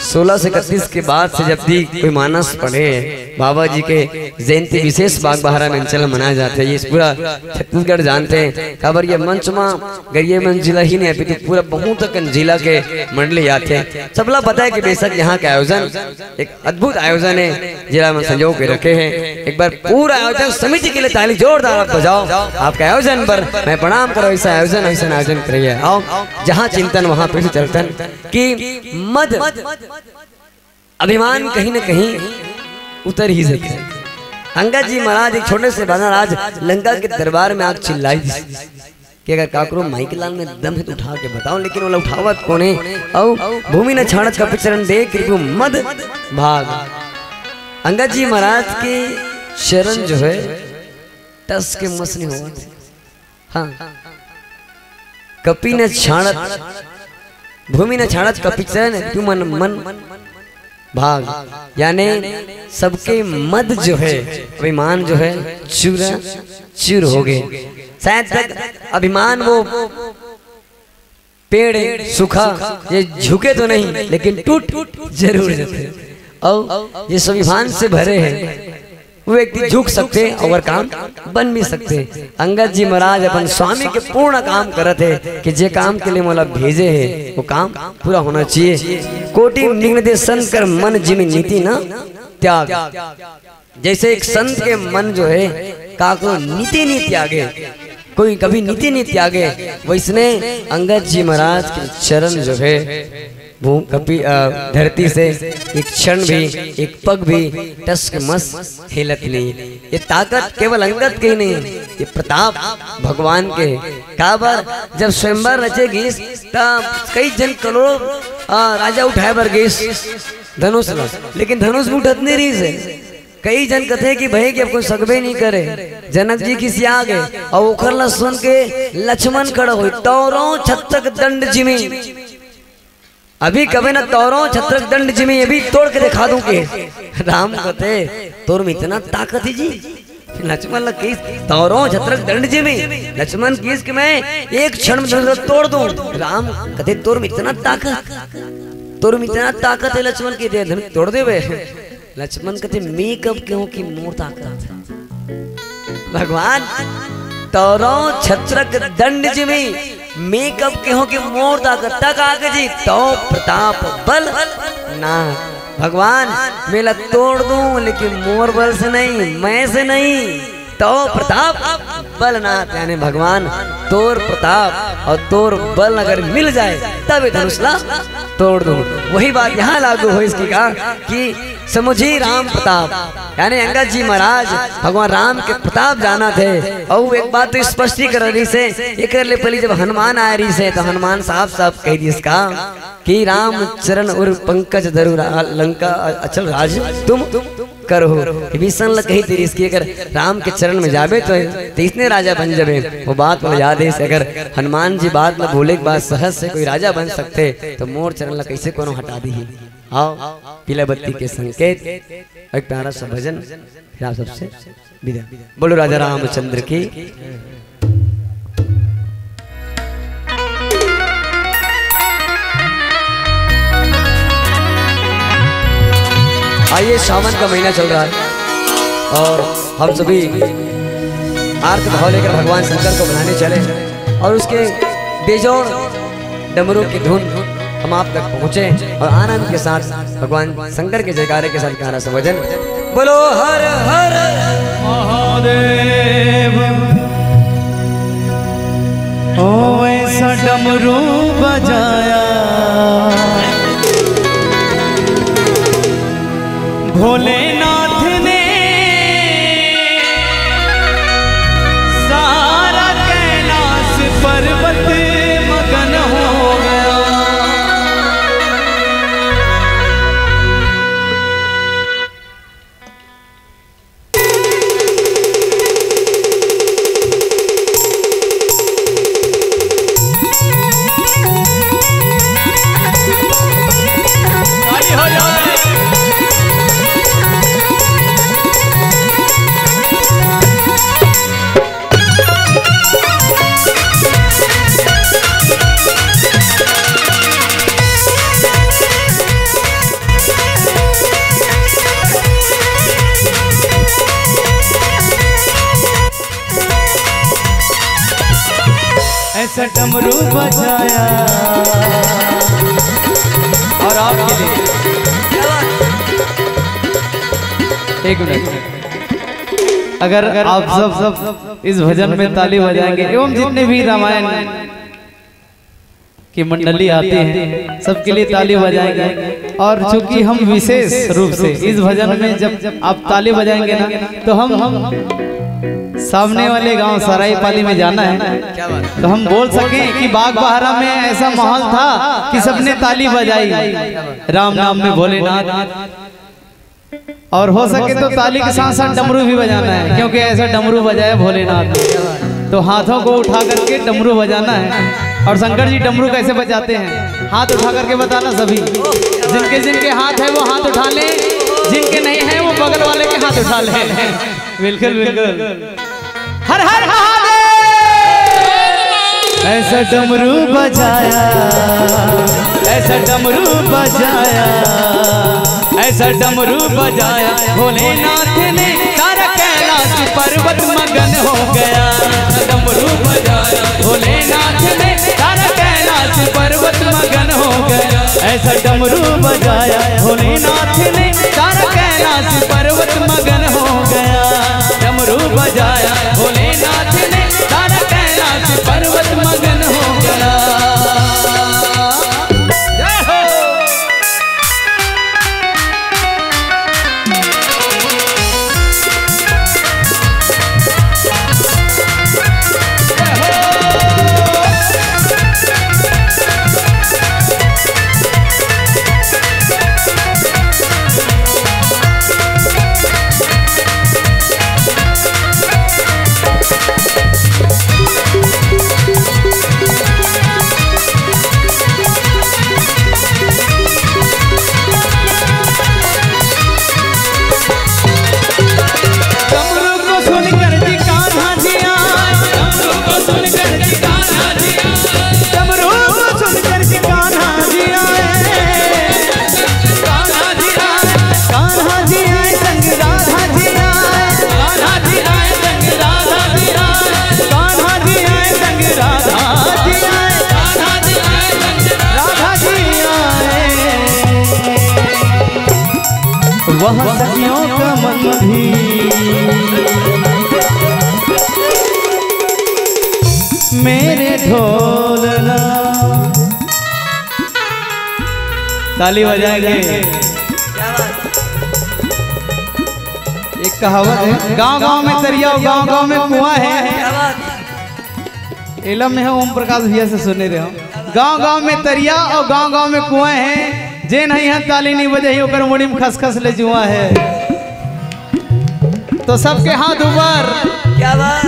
सोलह सौ इकतीस के बाद से जब भी कोई मानस पढ़े, बाबा जी के जयंती विशेष बागबाहरा में अंचल मनाए जाथे। ये पूरा छत्तीसगढ़ जानथे, काबर ये मंच मा गरियाबंद जिला ही नहीं, अभी तो पूरा बहुत अकन जिला के मंडली आथे। सबला पता है कि बेशक यहाँ के आयोजन एक अद्भुत आयोजन है, जिला में संजो के रखे हैं। एक बार पूरा आयोजन समिति के लिए ताली जोरदार आप बजाओ। आपके आयोजन पर मैं प्रणाम करो, ऐसा आयोजन, ऐसा आयोजन करिए। आओ, जहाँ चिंतन वहाँ पे चलतन कि मद अभिमान कहीं न कहीं उतर ही जाथे। अंगद जी महाराज एक छोटे से बानर आज लंका के दरबार में आके चिल्लाई दिस कि अगर काकरो माइक लान में दम है तो उठा के बताओ, लेकिन ओला उठावत कोने। अउ भूमि न छाड़त कपि चरण देख कृपु मद भाग। अंगद जी महाराज के चरण जो है टस के मस नहीं होवत। हाँ, कपि न छाड़त, भूमि न छाड़त कपि चरण तू मन मन भाग, यानी सबके मद जो है, अभिमान जो है, चूरा चूर हो गए। शायद तक अभिमान वो पेड़ सूखा, ये झुके तो नहीं, लेकिन टूट जरूर जाते। और ये स्वाभिमान से भरे हैं, वो व्यक्ति झुक सकते हैं और काम बन भी सकते हैं। अंगद जी महाराज अपन स्वामी के पूर्ण काम करत है कि जे काम के लिए मोला भेजे है, वो काम पूरा होना चाहिए। कोटि निघ्न दे संत कर मन जिमि नीति न त्याग। जैसे एक संत के मन जो है, काकरो नीति नहीं त्यागे, कोई कभी नीति नहीं त्यागे, वैसने अंगद जी महाराज के चरण जो है, वो कपि-, अ, धरती से एक क्षण भी, एक पग भी टस के मस हिलत नहीं। ये ताकत केवल अंगद के ही नहीं, ये प्रताप भगवान के। काबर जब स्वयंवर रचे गीस, तब कई झन करोड़ों, अ, राजा उठाए बर गीस धनुष ला, लेकिन धनुष भी उठत नहीं रहिस हे। कई झन कथे कि भाई के कोई सकबे नहीं करे, जनक जी खिसिया गे, अउ ओखर ला सुन के लक्ष्मण खड़ा होय, "तोरो छत्रक दंड जिमी।" अभी कबे ना तोरो छत्रक दंड जिमी, अभी तोड़ के दिखा दूं के। राम कथे, "तोर में इतना ताकत है जी?" लक्ष्मण ला कहिस, "तोरो छत्रक दंड जिमी।" लक्ष्मण कहिस कि मैं एक क्षण में धनुष तोड़ दूं। राम कथे, "तोर में इतना ताकत, तोर में इतना ताकत है लक्ष्मण की दे, धनुष तोड़ देबे।" लक्ष्मण कथे, "मैं कब कहूं कि मोर ताकत।" भगवान, "तोरो छत्रक दंड जिमी, मैं कब कहूं कि मोर ताकत।" तक आगे जी, "तो प्रताप बल ना।" भगवान, "मैं ला तोड़ दूं, लेकिन मोर बल से नहीं, मैं से नहीं।" तो प्रताप बल ना, यानी भगवान, तोर प्रताप और तोर बल अगर मिल जाए, तब ये धनुष ला तोड़ दूं। वही बात यहाँ लागू हो इसकी का कि समुझी राम प्रताप, यानी अंगद जी महाराज भगवान राम के प्रताप जानथे। और एक बात तो स्पष्ट ही कर रहिस हे, एकर ले पहले जब हनुमान आए रहिस हे, तो हनुमान साफ साफ कह दिस का कि "राम चरण उर पंकज धरु रा-, लंका अचल राज तुम करहु।" विभीषण ल कहिस हे कि अगर राम के चरण में जाबे तो, तो इसने राजा बन जाबे। वो बात मोला याद हे, अगर हनुमान जी बात ल बोले के बाद सहज से कोई राजा बन सकथे, तो मोर चरण ल कैसे कोनो हटा दिही। आओ, पीला बत्ती के संकेत, एक प्यारा सा भजन, फिर आप सबसे विदा। बोलो राजा रामचंद्र की। आइए, सावन का महीना चल रहा है और हम सभी आर्त भाव लेकर भगवान शंकर को मनाने चले और उसके बेजोड़ डमरू की धुन हम आप तक पहुंचे और आनंद के साथ भगवान शंकर के जयकारे के साथ गाना समझन। बोलो हर हर महादेव। ओ ऐसा डमरू बजाया भोलेनाथ ने, सारा कैलाश पर्वत मगन हो गया। डमरू बजाया। और आपके लिए एक मिनट, अगर आप सब, सब इस भजन में ताली बजाएंगे एवं जितने भी रामायण की मंडली आती है, सबके लिए ताली बजाएंगे। और चूंकि हम विशेष रूप से इस भजन में जब आप ताली बजाएंगे ना, तो हम, हम सामने वाले गांव सरायपाली में जाना है, क्या बात है? तो हम बोल सकें कि बाघ बहारा में ऐसा माहौल था कि सबने ताली बजाई राम नाम में भोलेनाथ। और हो सके तो ताली के साथ साथ डमरू भी बजाना है, क्योंकि ऐसा डमरू बजाया भोलेनाथ ने। तो हाथों को उठा करके डमरू बजाना है। और शंकर जी डमरू कैसे बजाते हैं, हाथ उठा करके बताना सभी। जिनके जिनके हाथ है वो हाथ उठा लें, जिनके नहीं है वो बगल वाले के हाथ उठा लें। बिल्कुल, बिल्कुल। हर हर महादेव। ऐसा डमरू बजाया, ऐसा डमरू बजाया, ऐसा डमरू बजाया भोलेनाथ ने, सारा कैलाश पर्वत मगन हो गया। डमरू बजाया भोलेनाथ ने, सारा कैलाश पर्वत मगन हो गया। ऐसा डमरू बजाया भोलेनाथ ने, सारा कैलाश पर्वत मगन हो गया। डमरू बजाया भोलेनाथ ने, सारा कैलाश पर्वत मगन हो गया। जय हो। डमरू को सुनकर जी कान्हा जी आए। डमरू को सुनकर जी कान्हा जी आए। डमरू को सुनकर जी कान्हा जी आए। कान्हा जी आए। कान्हा जी आए संग राधा जी आए। कान्हा जी आए संग राधा जी आए। कान्हा जी आए संग राधा जी आए। कान्हा जी आए संग राधा जी आए। वह सखियों का मन भी मेरे ढोलना। ताली बजाएंगे। एक कहावत है, गांव गांव में तरिया और गांव गांव में कुआं है। एला में ओम प्रकाश भैया से सुने रहे हो। गांव गांव में तरिया और गांव गांव में कुआं है, जे नहीं है ताली नहीं बजाही, ओकर मुड़ी में खसखस ले जुआ है। तो सबके हाथ ऊपर, क्या बात?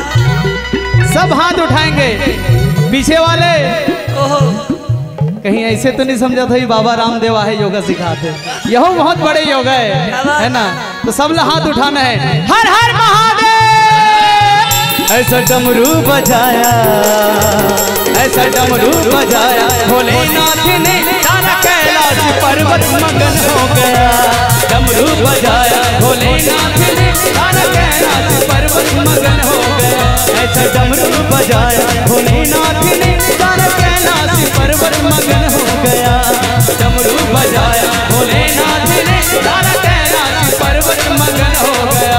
सब हाथ उठाएंगे। पीछे वाले, ओहो। कहीं ऐसे तो नहीं समझा था ये बाबा रामदेव आहे योगा सिखाते, यह बहुत बड़े योगा है, क्या बात? है ना? तो सब ला हाथ उठाना है, हर हर महादेव। ऐसा डमरू बजाया, ऐसा डमरू बजाया भोलेनाथ ने, सारा कैलाश पर्वत मगन हो गया। डमरू बजाया भोलेनाथ ने, सारा कैलाश पर्वत मगन हो गया। ऐसा डमरू बजाया भोलेनाथ ने, सारा कैलाश पर्वत मगन हो गया। डमरू बजाया भोलेनाथ ने, सारा कैलाश पर्वत मगन हो गया।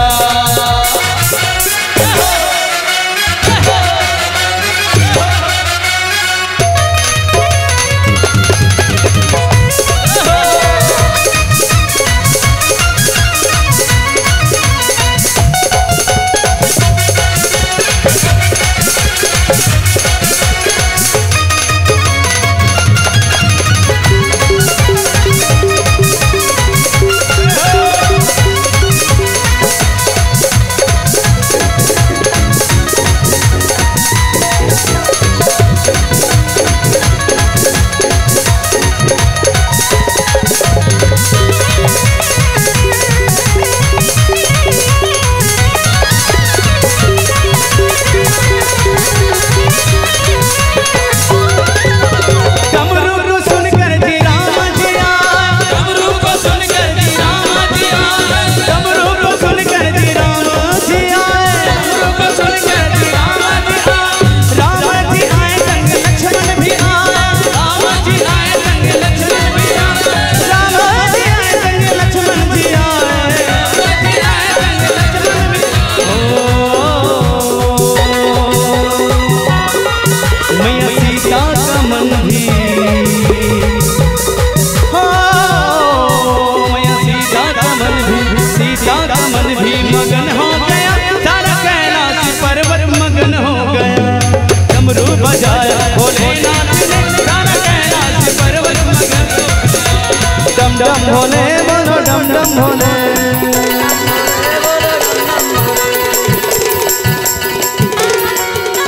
डम भोले, बोलो डम डम भोले।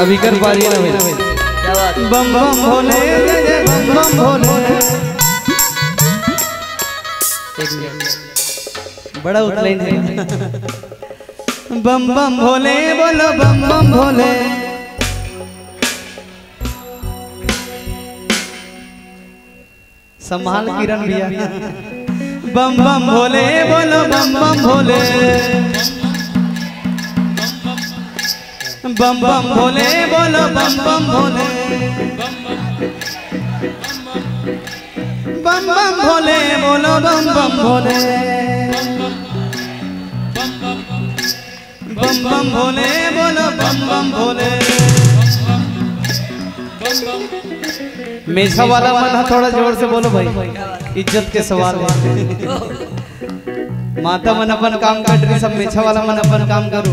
अभी कर पा रही है ना भाई? बम बम भोले, जय जय बम बम भोले। एक मिनट। बड़ा उतलाइन है। बम बम भोले, बोलो बम बम भोले। संभाल किरण भैया। बम बम भोले, बोलो बम बम भोले। बम बम भोले, बोलो बम बम भोले। बम बम भोले, बोलो बम बम भोले। बम बम भोले, बोलो बम बम भोले। मेछा वाला मन ह, थोड़ा जोर से बोलो भाई, इज्जत के सवाल है। माता मन अपन काम कर रही, सब मेछा वाला मन अपन काम करो।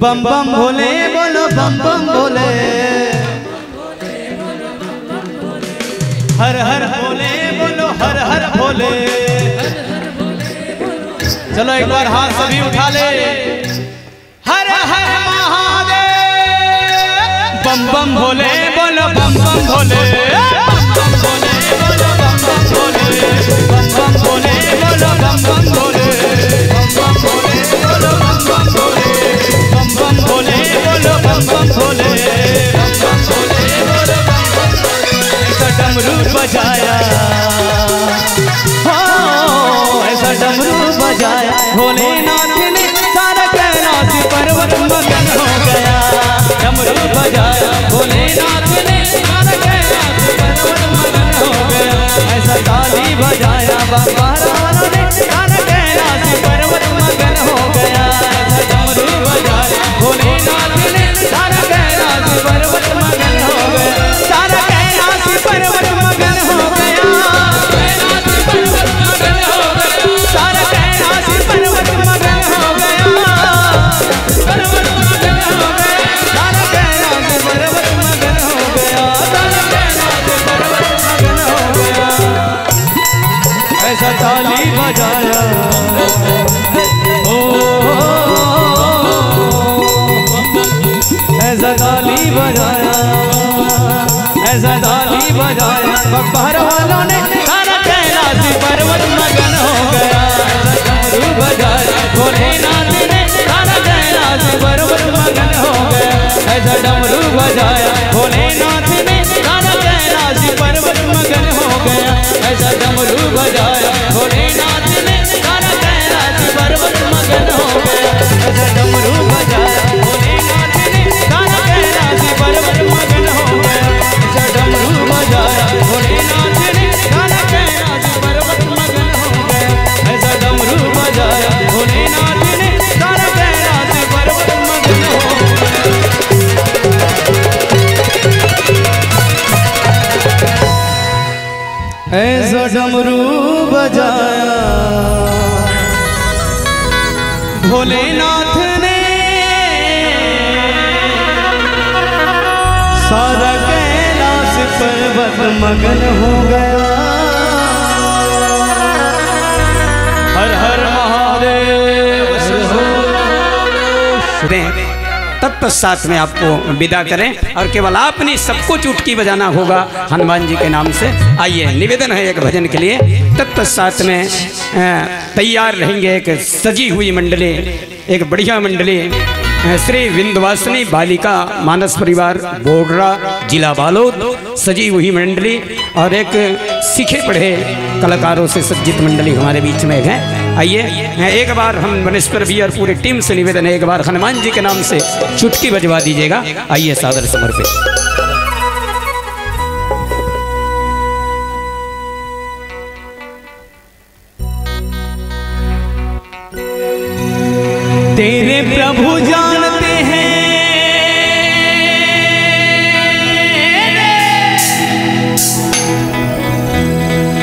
बम बम भोले, बोलो बम बम भोले। हर हर भोले, बोलो हर हर भोले। चलो एक बार हाथ सभी उठा ले। हर हर महादेव। बम बम भोले, बोलो बम बम भोले। बम बम भोले, बोलो बम बम भोले। बम बम भोले, बोलो बम बम भोले। बम बम भोले, बोलो बम बम भोले। बम बम भोले, बोलो बम बम भोले। बम बम भोले, बोलो बम बम भोले। ऐसा डमरू बजाया, हो, ऐसा डमरू बजाया भोलेनाथ ने, सारा कैलाश पर्वत मगन हो गया। डमरू बजाया भोलेनाथ ने, सारा कैलाश पर्वत मगन हो गया। ऐसा ताली बजाया बाबा राम ने, सारा कैलाश पर्वत मगन हो गया। ऐसा डमरू बजाया भोलेनाथ ने, सारा कैलाश पर्वत मगन हो गया। सारा कैलाश पर्वत मगन हो गया। सारा कैलाश पर्वत मगन हो गया। सारा कैलाश पर्वत मगन हो गया। सारा कैलाश पर्वत मगन हो गया। ऐसा ताली बजाया, ओ, ऐसा ताली बजाया, ऐसा ताली बजाया, पहाड़ वालों ने, सारा कैलाश पर्वत मगन हो गया। ऐसा डमरू बजाया भोलेनाथ ने, सारा कैलाश पर्वत मगन हो गया। ऐसा डमरू बजाया भोलेनाथ ने, सारा कैलाश पर्वत मगन हो गया। ऐसा डमरू बजाया भोलेनाथ ने, सारा कैलाश पर्वत मगन हो गया। ऐसा डमरू बजाया भोलेनाथ ने, सारा कैलाश पर्वत मगन हो गया। ऐसा डमरू बजाया भोलेनाथ ने, सारा कैलाश पर्वत मगन हो गया। ऐसा डमरू बजाया भोलेनाथ ने, सारा कैलाश पर्वत मगन हो गया। ऐसा डमरू बजाया भोलेनाथ ने, सारा कैलाश पर्वत मगन हो गया। हर हर महादेव। तत्पश्चात में आपको विदा करें और केवल आपने सबको चुटकी बजाना होगा हनुमान जी के नाम से। आइए, निवेदन है एक भजन के लिए। तत्पश्चात में, अ, तैयार रहेंगे एक सजी हुई मंडली, एक बढ़िया मंडली, अ, श्री विंध्यवासिनी बालिका मानस परिवार बोडरा, जिला बालोद, सजी हुई मंडली और एक सीखे पढ़े कलाकारों से सज्जित मंडली हमारे बीच में है। आइए, एक बार हम वनेश्वर भी और पूरी टीम से निवेदन है, एक बार हनुमान जी के नाम से चुटकी बजवा दीजिएगा। आइए, सादर समर्पित। तेरे प्रभु जानते हैं,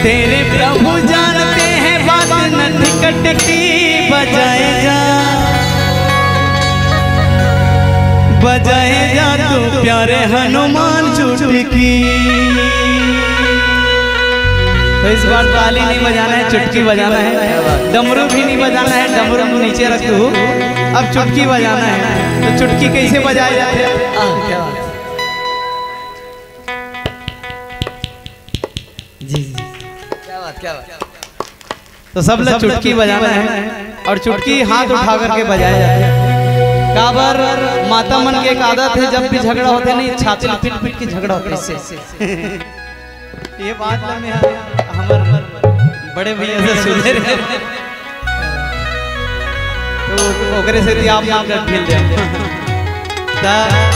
तेरे प्रभु जानते हैं बात नटखट की। बजाए जा, बजाए जा तू प्यारे हनुमान चुटकी। तो इस बार ताली नहीं बजाना है, चुटकी बजाना है। डमरू भी नहीं बजाना है, डमरू नीचे रख दो। अब चुटकी बजाना है। तो चुटकी कैसे बजाया जाता है? जी, जी। क्या बात, क्या बात। तो सब ला चुटकी बजाना है और चुटकी हाथ उठा करके बजाया जाता है। काबर, माता मन के एक आदत है, जब भी झगड़ा होते नहीं, छाती ल पीट पीट के झगड़ा होते इससे। ये बात ला मैं हमर बड़े भैया से सुने रहे, तो ओकरे से भी आप नाम रख ढील दे। त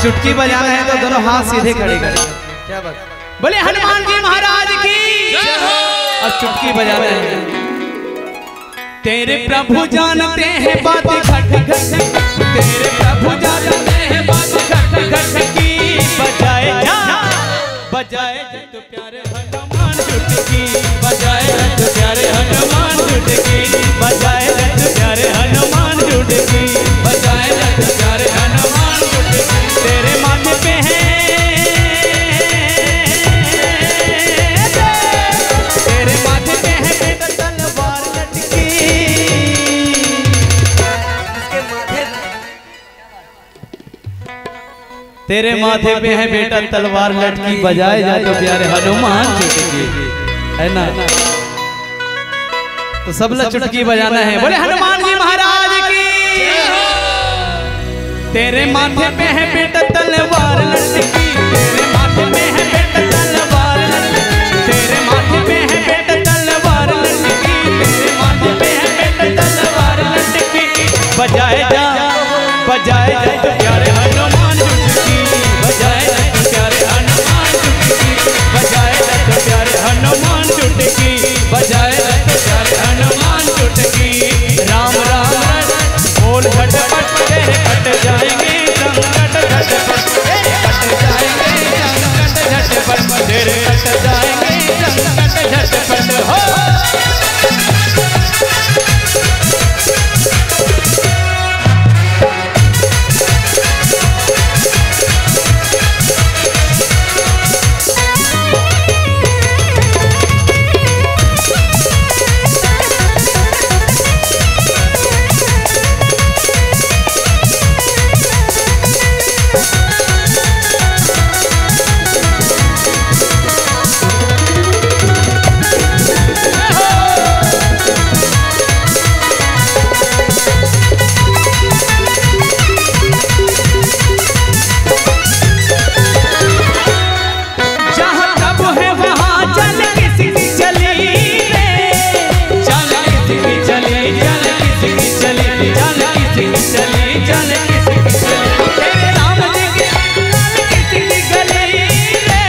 चुटकी बजाना है तो दोनों हाथ सीधे खड़े करें। क्या बात? बोले हनुमान जी महाराज की। अब चुटकी बजाना है। तेरे प्रभु जानते हैं बात घट घट, तेरे प्रभु जानते हैं बात घट घट की। बजाए जा, बजाए जा तो प्यारे हनुमान चुटकी, बजाए जा तो प्यारे हनुमान चुटकी, बजाए जा तो प्यारे हनुमान चुटकी, बजाए जा तो प्यारे हनुमान चुटकी। तेरे माथे पे है, तेरे माथे पे है बेटा तलवार लटकी। तेरे माथे पे है बेटा तलवार लटकी, बजाए जा तो प्यारे हनुमान चुटकी, है ना? तो सब ला चुटकी बजाना है। बोले हनुमान जी महाराज की। तेरे माथे पे है बेटा तलवार लटकी, तेरे माथे पे है बेटा तलवार लटकी, तेरे माथे पे है बेटा तलवार लटकी, तेरे माथे पे है बेटा तलवार लटकी। बजाए जा, बजाए जा तो प्यारे हनुमान चुटकी, बजाए जा तो प्यारे हनुमान चुटकी, बजाए जा तो प्यारे हनुमान चुटकी, बजाए जा तो प्यारे हनुमान चुटकी। राम राम रट, बोल झटपट, तेरे कट जाएंगे संकट झटपट, तेरे कट जाएंगे संकट झटपट, तेरे कट जाएंगे संकट झटपट हो। जहाँ तब है वहाँ चल किसकी चली रे, चल किसकी चली, चल किसकी चली, चल किसकी चली, चल किसकी चली। तेरे राम जी की चल किसकी गली रे,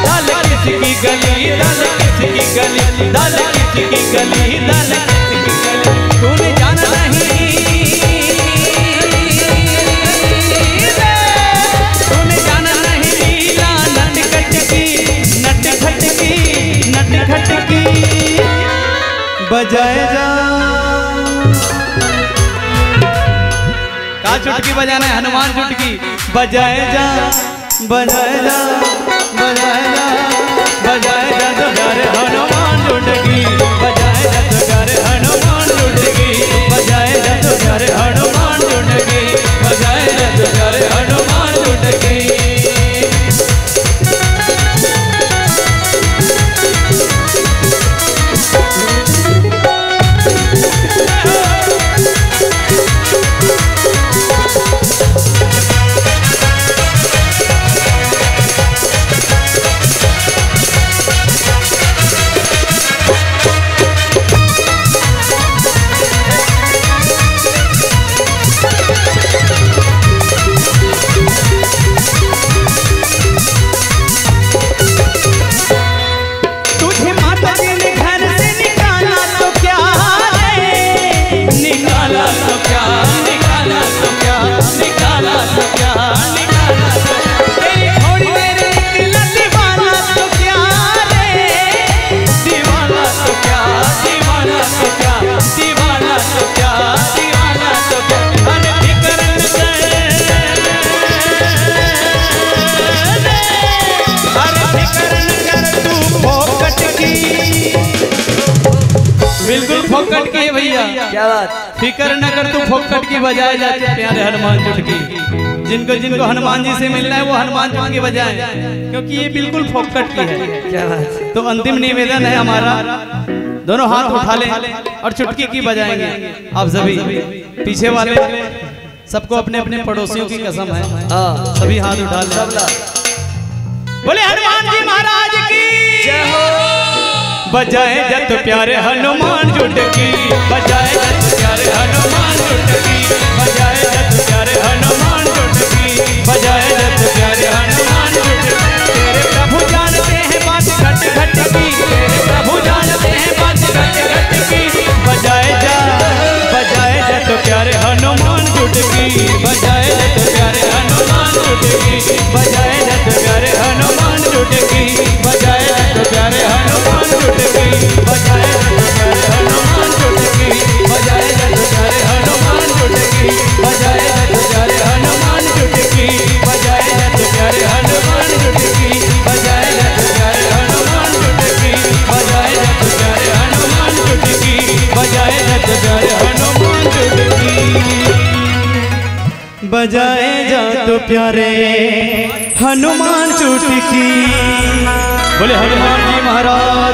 चल किसकी गली, चल किसकी गली, चल किसकी गली, चल किसकी गली। तूने जाना नहीं रे, तूने जाना नहीं लीला नटखट की, नटखट की, नटखट की। बजाए जा। का चुटकी बजाना है? हनुमान चुटकी। बजाए जा, बजाए जा, बजाए जा, बजाए जा तो प्यारे हनुमान चुटकी, बजाए जा तो प्यारे हनुमान चुटकी, बजाए जा तो प्यारे हनुमान चुटकी, बजाए जा तो प्यारे हनुमान चुटकी। फोकट की है भैया। क्या बात। फिकर न कर तू फोकट की, बजाए जा तू प्यारे हनुमान चुटकी। जिनको जिनको हनुमान जी से मिलना है वो हनुमान चुटकी बजाए, क्योंकि ये बिल्कुल फोकट की है। क्या बात। तो अंतिम निवेदन है हमारा, दोनों हाथ उठा लें और चुटकी की बजाएंगे आप सभी। पीछे वाले सबको अपने अपने पड़ोसियों की कसम है। हाँ। सभी हाथ उठा लें। सबला। बोले हनुमान जी महाराज की। जय हो। बजाए जत प्यारे हनुमान चुटकी, बजाए जत प्यारे हनुमान चुटकी, बजाए जत प्यारे हनुमान चुटकी, बजाए जत प्यारे हनुमान चुटकी। तेरे प्रभु जानते हैं बात घट घट की, तेरे प्रभु जानते हैं बात घट घट की। बजाए जा, बजाए जा तो प्यारे हनुमान चुटकी, बजाए जा तो प्यारे हनुमान चुटकी, बजाए जा तो प्यारे हनुमान चुटकी, बजाए जा तो प्यारे हनुमान चुटकी, बजाए जा तो प्यारे हनुमान चुटकी, बजाए जा तो प्यारे हनुमान चुटकी, बजाए जा तो प्यारे हनुमान चुटकी, बजाए जा तो प्यारे हनुमान चुटकी, बजाए जा तो प्यारे हनुमान चुटकी, बजाए जा तो प्यारे हनुमान चुटकी, बजाए जा तो प्यारे हनुमान चुटकी। बजाए जा तो प्यारे हनुमान चुटकी। बोले हनुमान जी महाराज।